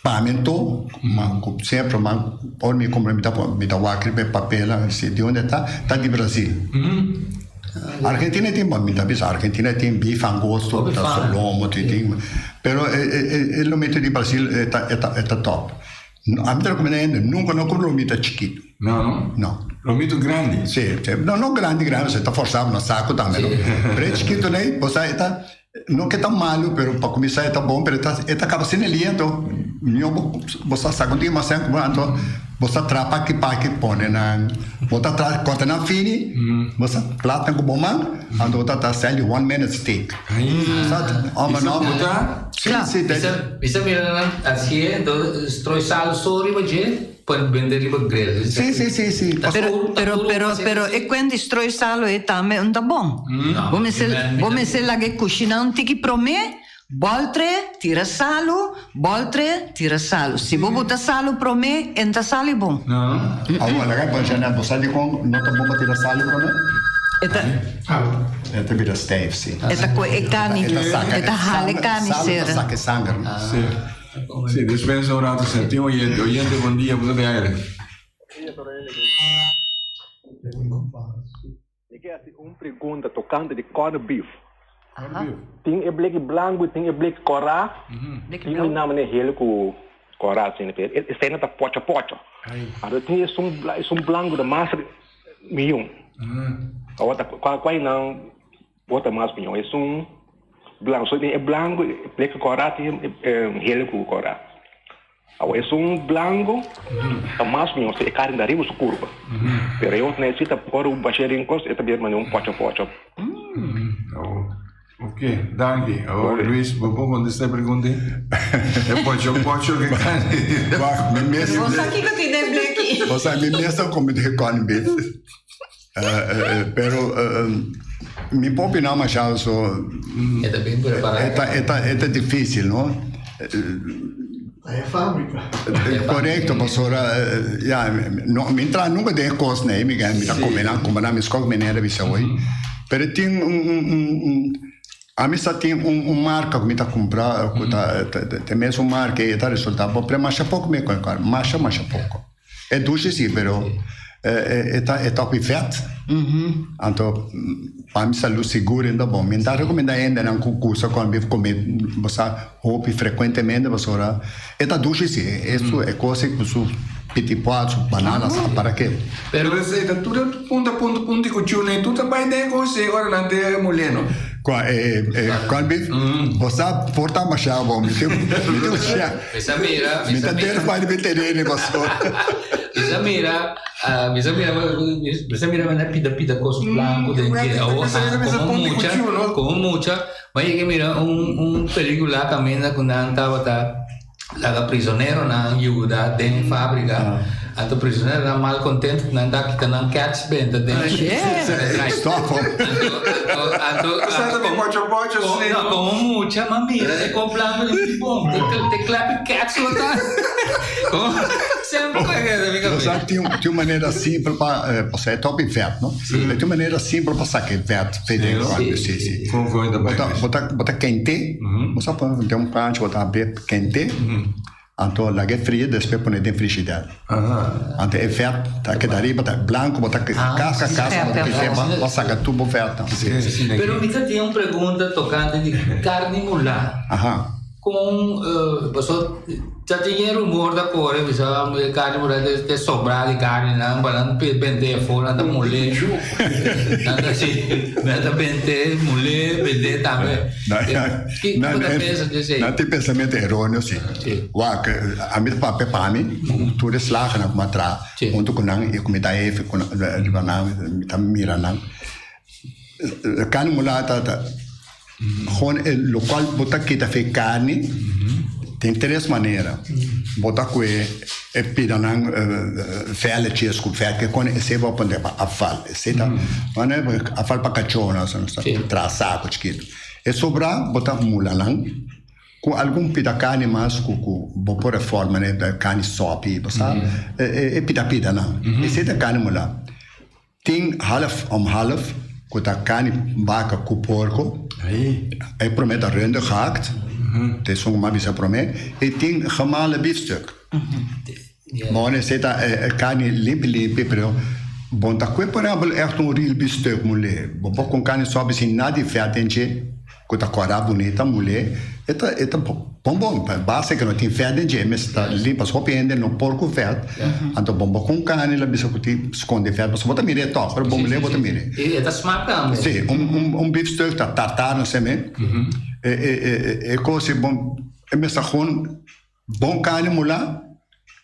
Pa mi anto, ma ku semper ma ora mi kumpra mi ta mi ta wak riba e papelnan si di unda e ta, ta di Brasil. Argentina tin bo mi ta bisa Argentina tin beef angosto, ta solomo, tin tin pero e e e lomito di Brasil e ta e ta e ta top. Ami ta rekomendá hende nunka no kumpra lomito chikitu. No, no? No. Lomito grandi? Si, si. No, no grandi grandi, pasobra e ta forsá bo na saku tambe no. Pero e chikitu nei, bo sa e ta. No ke ta malu, pero pa kuminsá e ta bon, pero e ta e ta kaba sin aliento. Mihó bo bo sa saka un tiki mas sèn ku anto bo sa traha paki paki pone nan bo ta traha kòrta nan fini bo sa plat nan ku bo man anto bo ta traha sèl di one minute steak. Sa hòmber no Bo ta? Si si Bisa bisa mira nan hasié anto stroi sal so riba dje. Por bende riba grill. Sí, sí, sí, sí. Pero, pero, pero, pero e kuen di stroi salo ei tambe un ta bon. Bo mester, bo mester laga e kushina un tiki promé, bòltre, tira salo, bòltre, tira salo. Si bo buta salo promé, e no ta sali bon. Awor, laga e pon bo sa dikon no ta bon pa tira salo promé? E ta. E ta bira stijf, sí. E ta koe e kani, E ta saka e ta hala e kani salo ta sera. saka e sanger. Sí. Sí, despensa un rato, señor. Tin oyente, oyente, bon dia, bo ta den aire. Mi ke hasi un pregunta tokante di corned beef. Tin e bleki blanku i tin e bleki kòrá. Tin un nan manera hel ku kòrá asina, pero esei nan ta pocho pocho. Anto tin esun esun blanku ta mas mion. Awor ta kua kua nan Bo ta mas miho esun blanco. So tin e blanco, e plek cora tin e hel cu cora. Awor esun blanco ta mas miho si e carne ta riba su curpa. Pero e otro necesita ora bo basha den cos e ta bira manera un pocho pocho. Ok, danki. Awor Luis, bo por contesta e pregunta ei? E pocho pocho ke carne. Wak, mi mes. Bo sa kiko tin den bleki. Bo sa mi mes ta come den corned beef. Pero mi por opina masha so E ta bien prepará. E ta e ta e ta difícil no. Ta e fábrica. Correcto pasobra ya no mi entra nunca den e cos nei mi ta come nan como nan mi scoge manera bisa hoy pero tin un un un ami sa tin un un marca cu mi ta cumpra cu ta ta e mesun marca y e ta resulta bo pero masha poco mi a cumpra masha masha poco. E dushi si pero e ta e ta hopi vet anto pa mi salud sigur e ta bon. Mi ta recomenda hendenan cu gusta come beef come bo sa hopi frecuentemente pasobra e ta dushi si e e cos cu su pitipua su banana sa para ke. Pero esey ta tur punta punta punta y cuchuna y tur ta bay den e cos ey ora nan te mule no. Cua e corn beef bo sa por ta masha bo mi tin mi tin un shia. Misa mira, Mi misa ta mira. terfa riba e tereno pastor. Misa mira, ah, misa mira, misa mira manda pida pida cos blanco den dje. Awo, ah, como mucha, como mucha, ma yega mira un un pelicula caminda cu nan tabata laga prisoneronan yuda den e fabrica. Anto prisoneronan mal contento cu nan ta kita nan cats benta den Stop. Anto, anto, anto, como, no, como mucha, ma mira e con blanco di bon, te, te clappy cats lo ta. Como, sempre con e mi O sea, tin, tin un manera simpel pa, eh, o sea, e topi vet, no? Sí. Tin un manera simpel pa saca e vet fe den sí. Sí, sí. Con con e Bota, bota, bota kente, mm -hmm. bo pone den un pancho, bota abri kente. Mm -hmm. Anto laga e fria despues pone den frigider. Anto e vet ta keda riba ta blanco bo ta casca casca bo ta kise bo saca tur bo vet. Pero mi ta tin un pregunta tocante di carni mulá. Con paso ta tin e rumor ta core bisa e carni mulá ta sobra di carni nan pa nan bende afo nan ta mule nan ta si nan ta bende mule bende tambe. Kiko ta pensa di esei? Nan tin pensamentu eróneo si. Wak, ami ta papia pa mi, tur e slagernan ku mi a traha huntu ku nan i ku mi ta hefe ku nan riba nan, mi ta mira nan. Karni mulá ta gewoon e lokual bo ta kita fe karni tin tres manera. Bo ta kue e pidanan vèlletjes ku vèt ke kone esei bo a pone pa afval. Esei ta afval pa kachónan, traha sako chikitu. E sobrá bo ta mula nan ku algun pida karni mas ku ku bo por reforma ne karni sòpi bo sa e pida pidanan esei ta karni mulá. Tin half om half ku ta karni baka ku porko. Ai. E promé ta render gehakt, te esun ku mi a bisa promé, i tin gemalen biefstuk. Bon, esei ta e karni limpi limpi, pero bon ta kue por ehèmpel ègt un real biefstuk mulé. Bo por kon karni sòpi sin nada di vèt den dje, ku ta kòrá bunita mulé, e ta e ta bon bon. Basta ke no tin vèt den dje, e mester ta limpi. Pasobra hopi hende no por ku vèt, anto bon bo kon karni la bisa ku tin skonde vèt, pasobra bo ta mira e tòg, ora bo mulé bo ta mira e. I e ta smak tambe. Si, un biefstuk ta tartar no seme, e e e e kos ei bon, e mester gewoon. Bon carni mulá,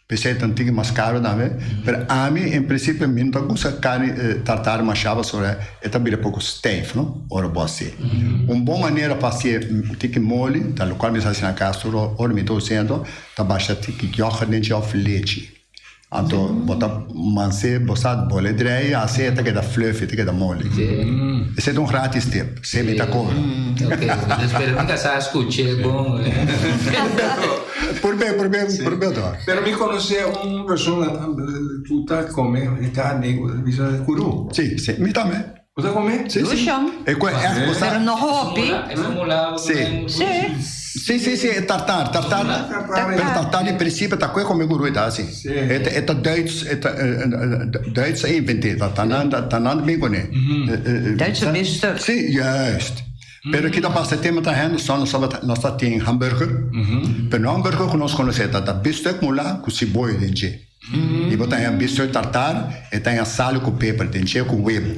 p'esei ta un tiki mas caro tambe, pero ami en principio mi no ta gusta carni tartar mashá pasobra e ta bira poco stijf no, ora bo hacié. Un bon manera pa hacié un tiki moli, ta locual mi sa haci na cas tur ora mi ta usando, ta basha tiki yoghurt den dje of lechi. Anto bo ta mansé bo sa bole drei hasi e ta keda fluffy, ta keda moli. Esei ta un gratis tip, esei mi ta kobra. Ok, pero mi kasá a skuch'é bon. Purb'é, purb'é, purb'é to. Pero mi konosé un persona ku ta kome e karni ku ta bisa kuru. Si, si, mi tambe. Bo ta come? Sí, sí. Dusham. E cu echt bo sa. Pero no hopi. Sí. Sí. Sí, sí, sí, e tartar, tartar. Tartar. Pero tartar in principio ta cu come cu ruita así. Sí. E ta, e ta Duits, e ta Duits a invent'é, ta, ta nan, ta nan bin cuné. Duitse biefstuk. Sí, juist. Pero kita pasa e tema ta hen, nos nos nos ta tin hamburger. Pero no hamburger cu nos conoce, ta ta biefstuk mula cu siboyo den dje. I bo ta haña bister tartar, e ta haña salu ku peper den dje ku webu.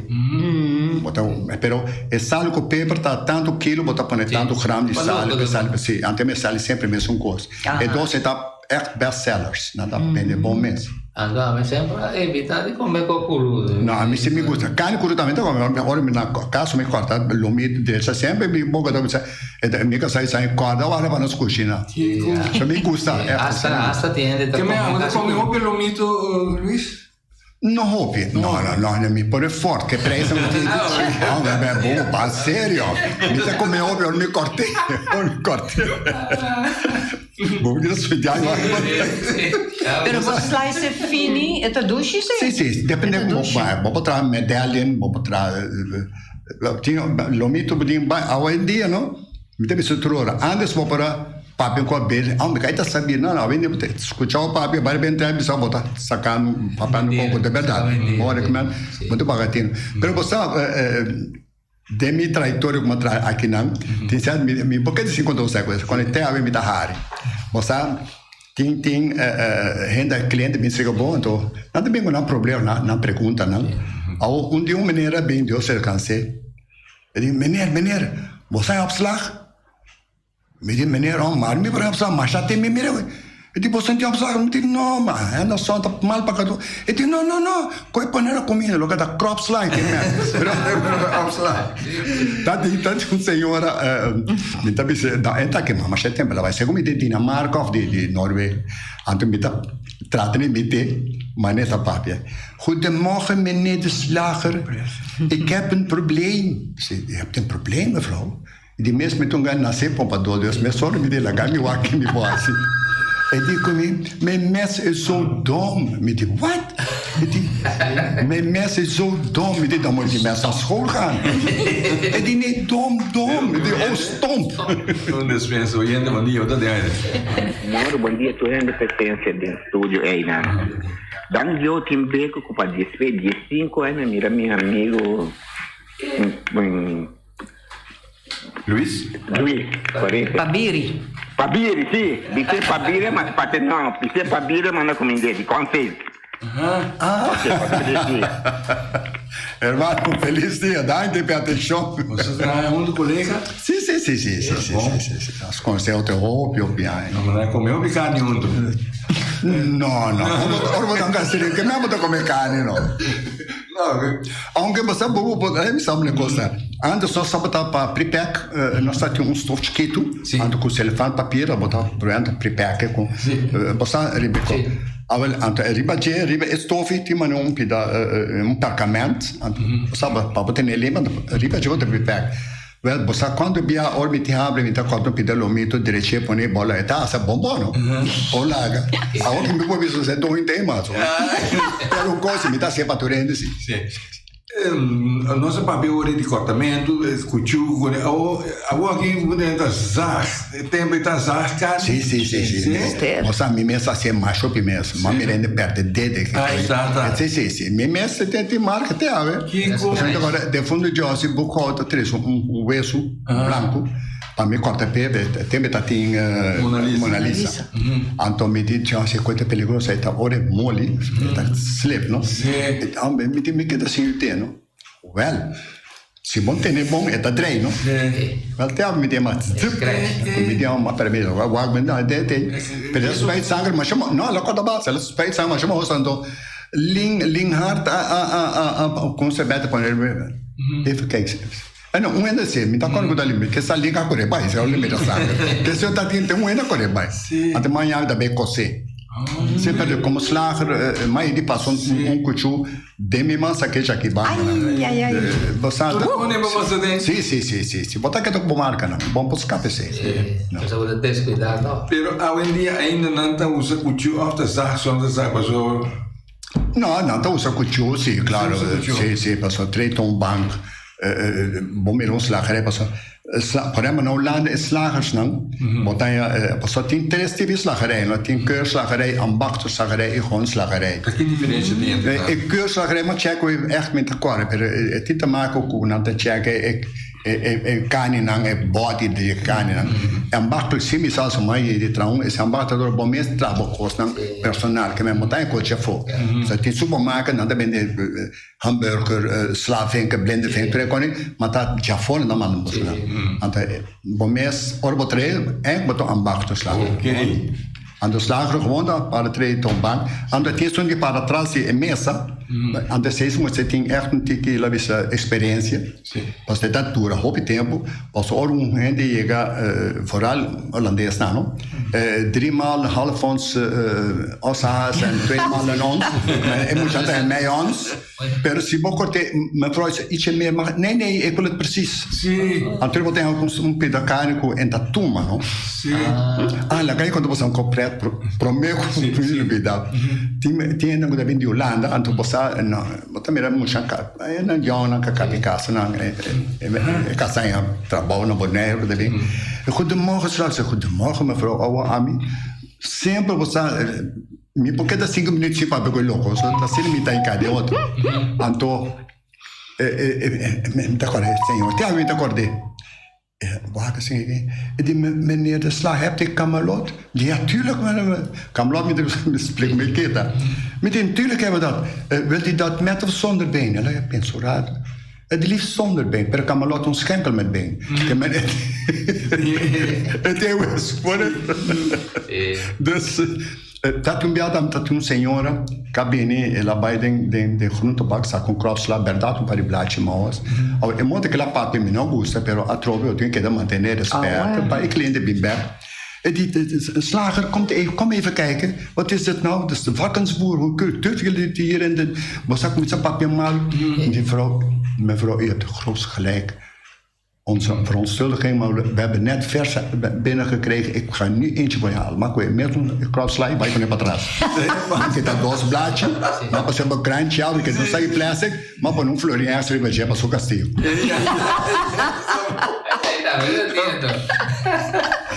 Bo ta, pero e salu ku peper ta tantu kilo bo ta pone tantu gram di salu, e sali, si, antes mi sali semper mesun kos. E dos e ta ègt best sellers, nan ta bende bon mes. Anto ami semper a evita di come ko kuru. No, ami si mi gusta. Carne kuru tambe ta come. Ora mi na cas mi corta lomi drecha semper mi boca ta bisa mi casa sa corda wara pa nos cushina. So mi gusta. Hasta hasta tin hende ta come casi come hopi lomito Luis? No hopi. No no no mi pone fort ke prijs no tin. No bebe bo ba serio. Mi ta come hopi ora mi corte. Ora mi corte. Bo mira su ya no. Pero bo slice e fini e ta dushi si? Si si depende como bo bo por traha medallion bo por traha tin lomito bo tin awendia no mi ta bisa tur ora antes bo por a papia ku a bel hombre kai ta sabi no no awendia bo ta skucha bo papia bai riba entra bisa bo ta sakando papiando koko de berdad bo a rekomenda bo ta paga tino pero bo sa Den mi trayectoria como traha akinan, tin cierto, mi, mi por ke disi konta usted ku cuando te awe mi ta hari. Bo sa, tin, tin hende, cliente bin sega bo, anto nan ta bin ku nan problema, nan, nan preguntanan. Awo un dia un meneer a bin, Dios a alcans'é, e di, Meneer, meneer, bo sa e opslag? Mi di, Meneer, oh, maar mi por opslag, masha tin mi mira. E di, bo sinti opslag? Mi di, no, ma hende son ta mal pa kadu. E di, no, no, no, koe pone na comida, loke ta kropslag tin men. Pero, Opslag. Ta di, ta di un señora, mi ta bisa, da, e ta kema masha tempo, el a bai segun mi di Dinamarca of di, di Noorwegen. Anto mi ta trata di mete, ma ne ta papia. Goedemorgen, meneer de slager, ik heb een probleem. Ik zei, u hebt een probleem, mevrouw? Di mes mi tunga nase pompador, dus mes ora mi di laga mi wak mi bo hasi. E di ku mi, Mijn mes is zo dom. Mi di, Wat? E di, Mijn mes is zo dom. Mi di, Dan moet je mes naar school gaan. E di, Nee, dom, dom. Mi di, Oh, stomp. Un despensa, oyente, bon dia, bo ta den aire. Moro, bon dia tur hende presencia den studio eynan. Dan yo tin beko ku pa diespe diesinco aña mira mi amigo Luis? Luis, correcto. Pabiri. Pabiri, sí. Dice Pabiri, ma pate no. Dice Pabiri, ma no cominde. Di con face. Ah. Ok, feliz dia. Hermano, feliz dia. Danki p'e atencion. Boso traha hunto colega? Sí, sí, sí, sí, sí, sí, sí, sí, sí. Nos conoce otro hopi, hopi aña. No, maar come hopi carne hunto. No, no. Ora bo ta un ke me bo ta come carne, no. Aunke bo sa bo bo mi sa un cosa. Antes nos tabata pa prepack, nos ta tin un stof chikitu, anto ku celofaan papier bo ta bruenta prepack ku bo sa riba e ko. Awel anto riba dje riba e stofi tin manera un pida un perkament, anto bo sa pa bo tene limp anto riba dje bo ta prepack. Wel, bo sa cuanto bia ora mi tin hambre mi ta corta un pida lomito dreche pone e bola e ta asa bon bon no. O laga. Awor ki mi por bisa se don hende mas. Pero un cosa mi ta hacié pa tur hende si. Si. Nos a papia ora di cortamento, cuchu, cu awor aki bo ta zaag, e tempo ta zaag casi. Si, si, si, si. Mester. Bo sa mi mes a hacié mas hopi mes. Ma mi rende perde dede. Ah, ta, ta. Si, si, si. Mi mes te tin marca te awe. Kico? Den fondo di Josie boekhouder ta trece un wesu blanco. Pa mi corta p'e, tembe ta tin Mona Lisa. Mona Lisa. Anto mi di, John, si cu ta peligroso, e ta ora e moli, e ta slip, no? Sí. Hombre, mi di, mi keda sin ute, no? Wel, si bo tene bon, e ta drei, no? Sí. Wel, te mi di, ma zip. Mi di, ma permiso, wak, mi no, te, te. Pero e spuit sanger, ma shama, no, la corta basa, la spuit sanger, ma shama hosa, anto, lin, lin hard a, a, a, a, a, con se bete poner, even kijken. E no, un hende si, mi ta kòrda ku ta limpi, ke sa liga a kore bai, si a limpi ta sanger. Ke si ta tin, tin un hende a kore bai. Anto mañana ta bai kosé. Si, pero komo slager, mai di pasa un kuchú den mi man sa kecha aki banda. Ai, ai, ai. Bo sa. Tur pone bo mester den. Si, si, si, si, si. Bo ta keda ku bo markanan. Bon por skapa esei. Si, pasobra bo ta deskuidá tòg. Pero awendia ainda nan ta usa kuchú òf ta zag, son ta zag pasobra. No, nan ta usa kuchú, si, klaro. Usa kuchú. Si, si, pasobra trei ta un bank. Bo mira un slagerij pasobra por ehempel na Hulanda e slagersnan bo ta haña pasobra tin tres tipo di slagerij no tin keurslagerij, ambachtslagerij i gewoon slagerij. Ta ki diferensia tin entre nan? E keurslagerij bo chek ku ègt mi ta kòrda pero e tin te maken ku nan ta chek e kaninan e body di e kaninan. E ambachtelijk si mi sa su mai di traha un e ambachtelijk bo mes traha bo kosnan personal ke men bo ta haña kochi afó. So tin supermarket nan ta bende Hamburger, slavinken, blinde vink, tur e koni, ma ta djafor nan manda boso nan. Anto bo mes, ora bo trae, eigenlijk bo ta un ambacht slager. Anto slager gewoon ta para trae ta un bank. Anto tin esun di para tras di e mesa, anto esei mester tin echt un tiki la bisa experiencia. Pasobra e ta dura hopi tempu, pasobra ora un hende yega, vooral Holandesnan no, driemaal half ons oshaas en tweemaal een ons, e mucha ta mei ons, pero si bo kort'é, mevrouw is ietsje meer, maar nee nee, ik wil het precies. Anto bo tin un pida carne cu en ta tuma no. Ah, laga e konta boso un kopret prome cu mi lubida. Tin hende cu ta bin di Hulanda, anto bo sa no. Bo ta mira mucha e nan yònnan ka kabi kasa nan e kasa haña trabou na Boneiru ku ta bin. Goedemorgen straks, goedemorgen mevrouw awo ami semper bo sa mi por keda sinku minüt sin papia ku e loko so ta asina mi ta hinká den otro. Anto mi ta kòrda e señor te awe mi ta kòrd'é. Wak asin aki. E di, Meneer de Sla, hebt u kamelot? Di, ja, tuurlijk. Kamelot, mi ta splika mi kita. Mi di, tuurlijk hebben we dat. Wilt u dat met of zonder been? El a pensa un rato. Het liefst zonder been, pero kamelot un schenkel met been. Ke men e tin wes por. Dus. Ta tin un bia ta tin un señora ka bini el a bai den den den groentebak saka un kropsla berdad un par di blachi maos awe e modo ke el a papia mi no gusta pero atrobe bo tin keda mantene respet pa e cliente bin bek e di slager komt even kom even kijken wat is dit nou dus de varkensboer hoe durf jullie dit hier in de bo sa kuminsa papia mal di vrouw mevrouw u hebt groot gelijk. Onze verontschuldiging, maar we hebben net vers binnengekregen. Ik ga nu eentje voor je halen. Maar ik weet meer toen ik sla, maar ik ben patras. Ik heb dos blaadje, maar pas een krantje, ik heb een plastic, maar van een florin extra, ik ben pas ook kasteel.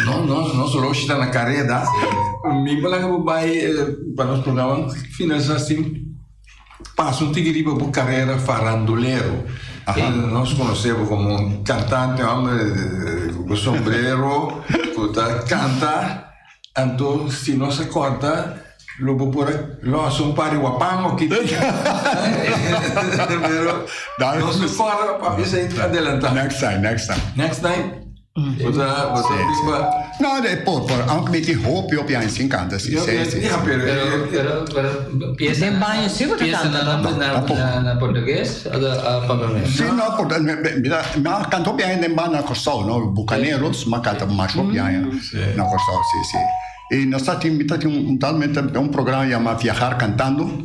No, no, no solo está na carrera. Mi belang bij pa nos programa finalisatie Pasa un tiki riba bo carera farandulero. Nos conoce bo como un cantante, hombre cu sombrero, cu ta canta. Anto si nos a corda lo bo por a los un par di wapango aki. Pero nos a corda papia esey adelanta. Next time, next time. Next time? Bo ta bo ta biba. No, de por por aunke mi tin hopi hopi aña sin kanta si si si. Ja, pero Pero pero pieza Den baño si bo ta pieza kanta na toch? na na na portugues o a papiamento? Si no por mira mi a kanta hopi aña den banda na Kòrsou no Bukaneros mi a kanta masha hopi aña na Kòrsou si si. I nos ta tin mi ta tin un talmente un programa yama Viajar Cantando.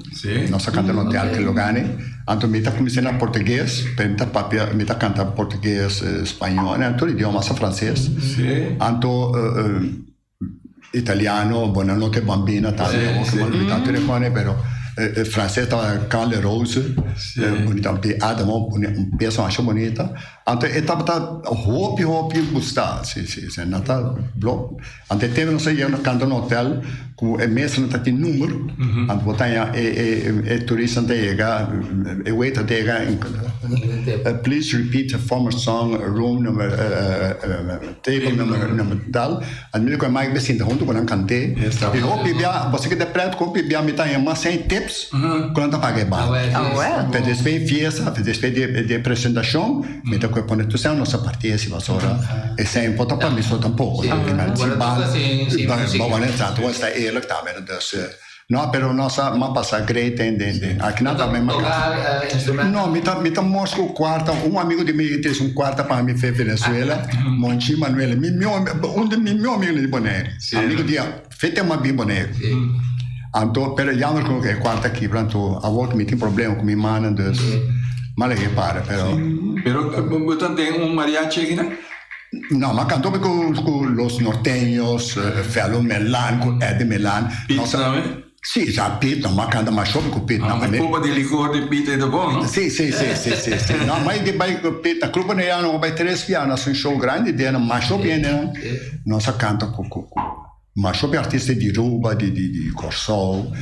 Nos ta kanta na hotel Kelogani. Anto mi ta kuminsá na portugues, pero mi ta papia, mi ta kanta portugues, spañol, en tur idioma, hasta franses. Anto italiano, Buonanotte bambina tambe, awor ku mi a olbida tur e kòne, pero. Frances tabata Quand les roses, bunita, di Adamo, un pieza masha bunita. Anto e tabata hopi hopi gusta, si si si, nan ta blo. Anto e tempo nos a yega nos canta na hotel cu e mesanan ta tin number, anto bo ta haña e e e turistanan ta yega, e waiter ta yega, please repeat the former song, room number, table number, number tal. Anto mi di cu e Mike bay sinta hunto cu nan cant'é. Y hopi bia, bo sa ki ta pret cu hopi bia mi ta haña mas sey tips cu nan ta paga e banda. Pero despues di fiesta, despues di e presentacion, Mi ta koe pone tur sèn nos a parti esi pasobra e sèn por ta pa mi so tampoco. Bo esta eerlijk tambe no dus no pero nos a ma pasa great den den den aki nan tambe ma no mi ta mi ta mos ku cuarta un amigo di mi trese un cuarta pa mi fe Venezuela Monchi Manuel mi mio un di mi mio amigo di Bonaire amigo di fe tema bin Bonaire anto pero jammer ku e cuarta kibra anto awor mi tin problema ku mi mana dus ma lege para pero. Pero bo ta den un mariachi aki nan? No, ma canto ku ku los norteños, Fello Melan ku Eddie Melan. Pete tambe? Si, sa Pete no, ma canta masho ku Pete. Ah, ma copa di licor di Pete ta bon, no? Si, si, si, si, si, si. No, ma di bai ku Pete na Club Boneiano bai tres bia, nos un show grandi den, masho bien den. Nos a canta ku ku ku. Masho be artista di Aruba, di di di Kòrsou.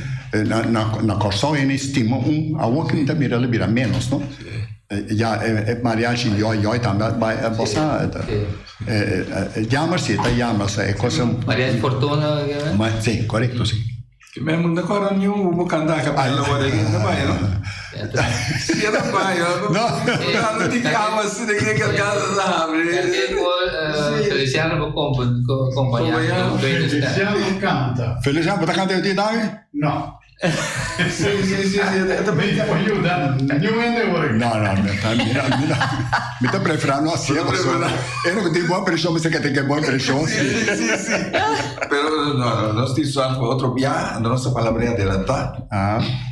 Na na na Kòrsou hende stima un, awor ki mi ta mira lo bira ménos, no? Ya e mariachi yòi yòi tambe a bai a basa. Jammer si, ta jammer, sa e kos. Mariachi Fortuna? Si, korekto si. Ki men no ta kòrda niun ku bo kanta a kapela ora ei ta bai no? Si e ta bai no. No. No tin kama si den e garganta ta habri. Feliciano bo kompañá. Feliciano kanta. Feliciano bo ta kanta e tambe? No. Si si si si e ta Mi por yuda niun hende ora aki. No no mi ta mi ta prefera no hacié pasobra e no tin bon impresion mi sa ke tin ke bon impresion si. Si si pero no no nos tin suerte pa otro bia anto nos ta palabra adelanta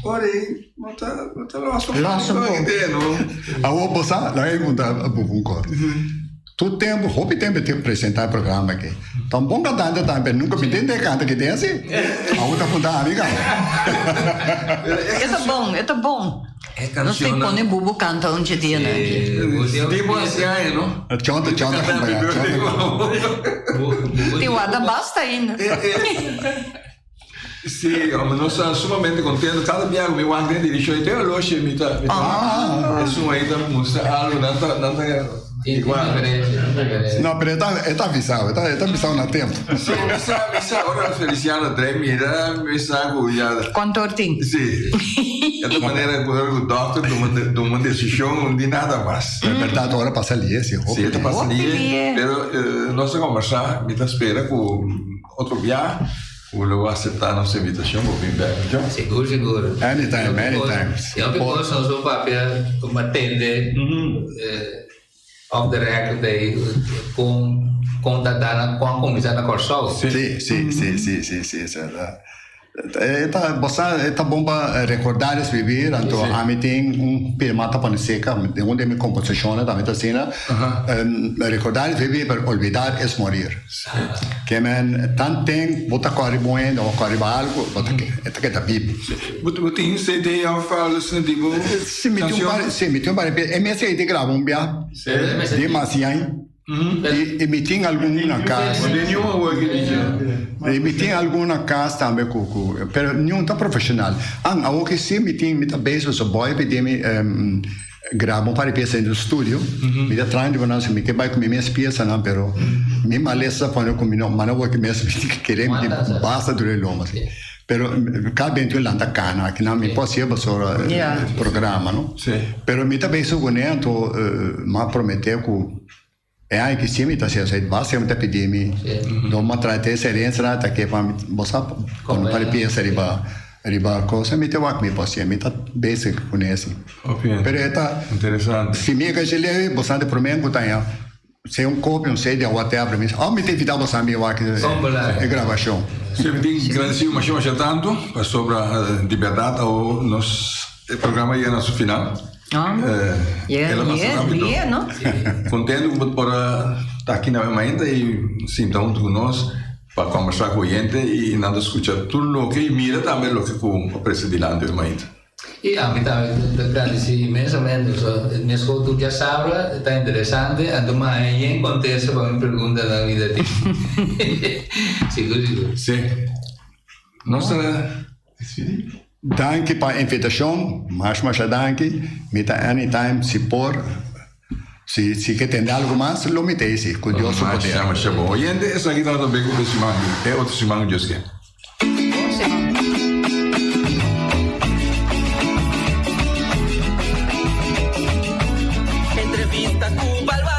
ora ei no ta no ta los un poco. Awor bo sa laga mi puntra bo un cos. Tur tempu, hopi tempu e tin presenta e programa aki. Ta un bon kantante tambe, pero nunka mi tende e kanta ki den si. Awor ta punta ami kaba. E ta bon, e ta bon. Nos tin pone Bubu kanta un dje dianan aki. Tipo hasi aña, no? Chonta, chonta kompañá, chonta. Tin warda basta ainda. Sí, hombre, nos ta sumamente contento. Cada bia cu mi wak den dirigio, te oloshi mi ta, mi ta, esun ahí ta mustra algo, nan ta, nan ta igual. No, pero e ta, e ta avisao, e ta, e ta avisao na tempo. Sí, mi sa, mi sa, ora Feliciano trae mira, mi sa cu ya. Cuanto or tin? Sí. E ta manera cu ora cu dokter tuma, tuma un decision, di nada mas. E berdad, ora pasa lie, sí, hopi. Sí, e ta pasa Hopi lie, lie. pero nos ta conversa, mi ta spera cu otro bia. Cu lo acepta nos invitacion bo bin bek jo. Sigur sigur. Anytime, anytime. Y hopi cos nos por papia cu a tende off the record ey con con ta dana con a cuminsa na Corsou. Si, si, si, si, si, si, si. E ta, bo sa, e ta bon pa recordar es vivir, anto ami tin un firma ta pone seca, den un de mi composicionnan tambe ta asina, recordar es vivir, pero olvidar es morir. Ke men tanten bo ta kòre bon hende òf kòre riba algu, bo ta e ta keda bibu. Bo tin CD òf algu di bo Si, mi tin un par, si, mi tin un par di e mes ei ta graba un bia di Masiain i mi tin algun na kas. Bo tin niun awor ki di dje? I mi tin algun na kas tambe ku ku pero niun ta profeshonal. An awor ki si mi tin mi ta bezig so boy pidi mi Graba un par di piesa den studio. Mi ta traha di nan si mi ke bai ku mi mes piesanan pero mi malesa ta pone ku mi no manda wor ki mes mi tin kere mi tin basta duru e loma si. Pero kada benti un lanta kana aki nan mi por hasié pasobra programa no. Pero mi ta bezig kuné anto mi a promete ku e aña ki si mi ta hasié esei basta mi ta pidi mi don mi a traha te esa herensia ta ke pa mi bo sa pone un par di piesa riba Riba cosa mi ta wak mi pasia mi ta bezig cu nesi. Ok. Pero e ta Interesante. Si mi e ka leu bosan di prome cu ta ya sea un copia un CD of whatever mi oh mi ta invita bosan bin wak e grabacion. Si mi tin gradecido masha masha tanto pasobra di berdad awo nos e programa yega na su final. Yega El a pasa rapido. lie no? Contento cu bo por a ta aki na mainta y sinta hunto cu nos. Pa kombersá ku oyente i nan ta skucha tur loke i mira tambe loke ku a prese dilanti hoy mainta. I ami tambe ta gradisí inmensamente pasobra meskos tur djasabra ta interesante anto mi haña yen kontesta pa mi preguntanan mi ta tin. Sigur sigur. Sí. Nos ta despidí. Danki pa invitashon, masha masha danki. Mi ta anytime si por. Si si ke tende algo mas lo mi ta esi ku Dios su poder. Masha masha bon. Oyente esaki tabata bek ku e siman aki. E otro siman ku Dios ke. Bon siman. Entrevista ku baluarte.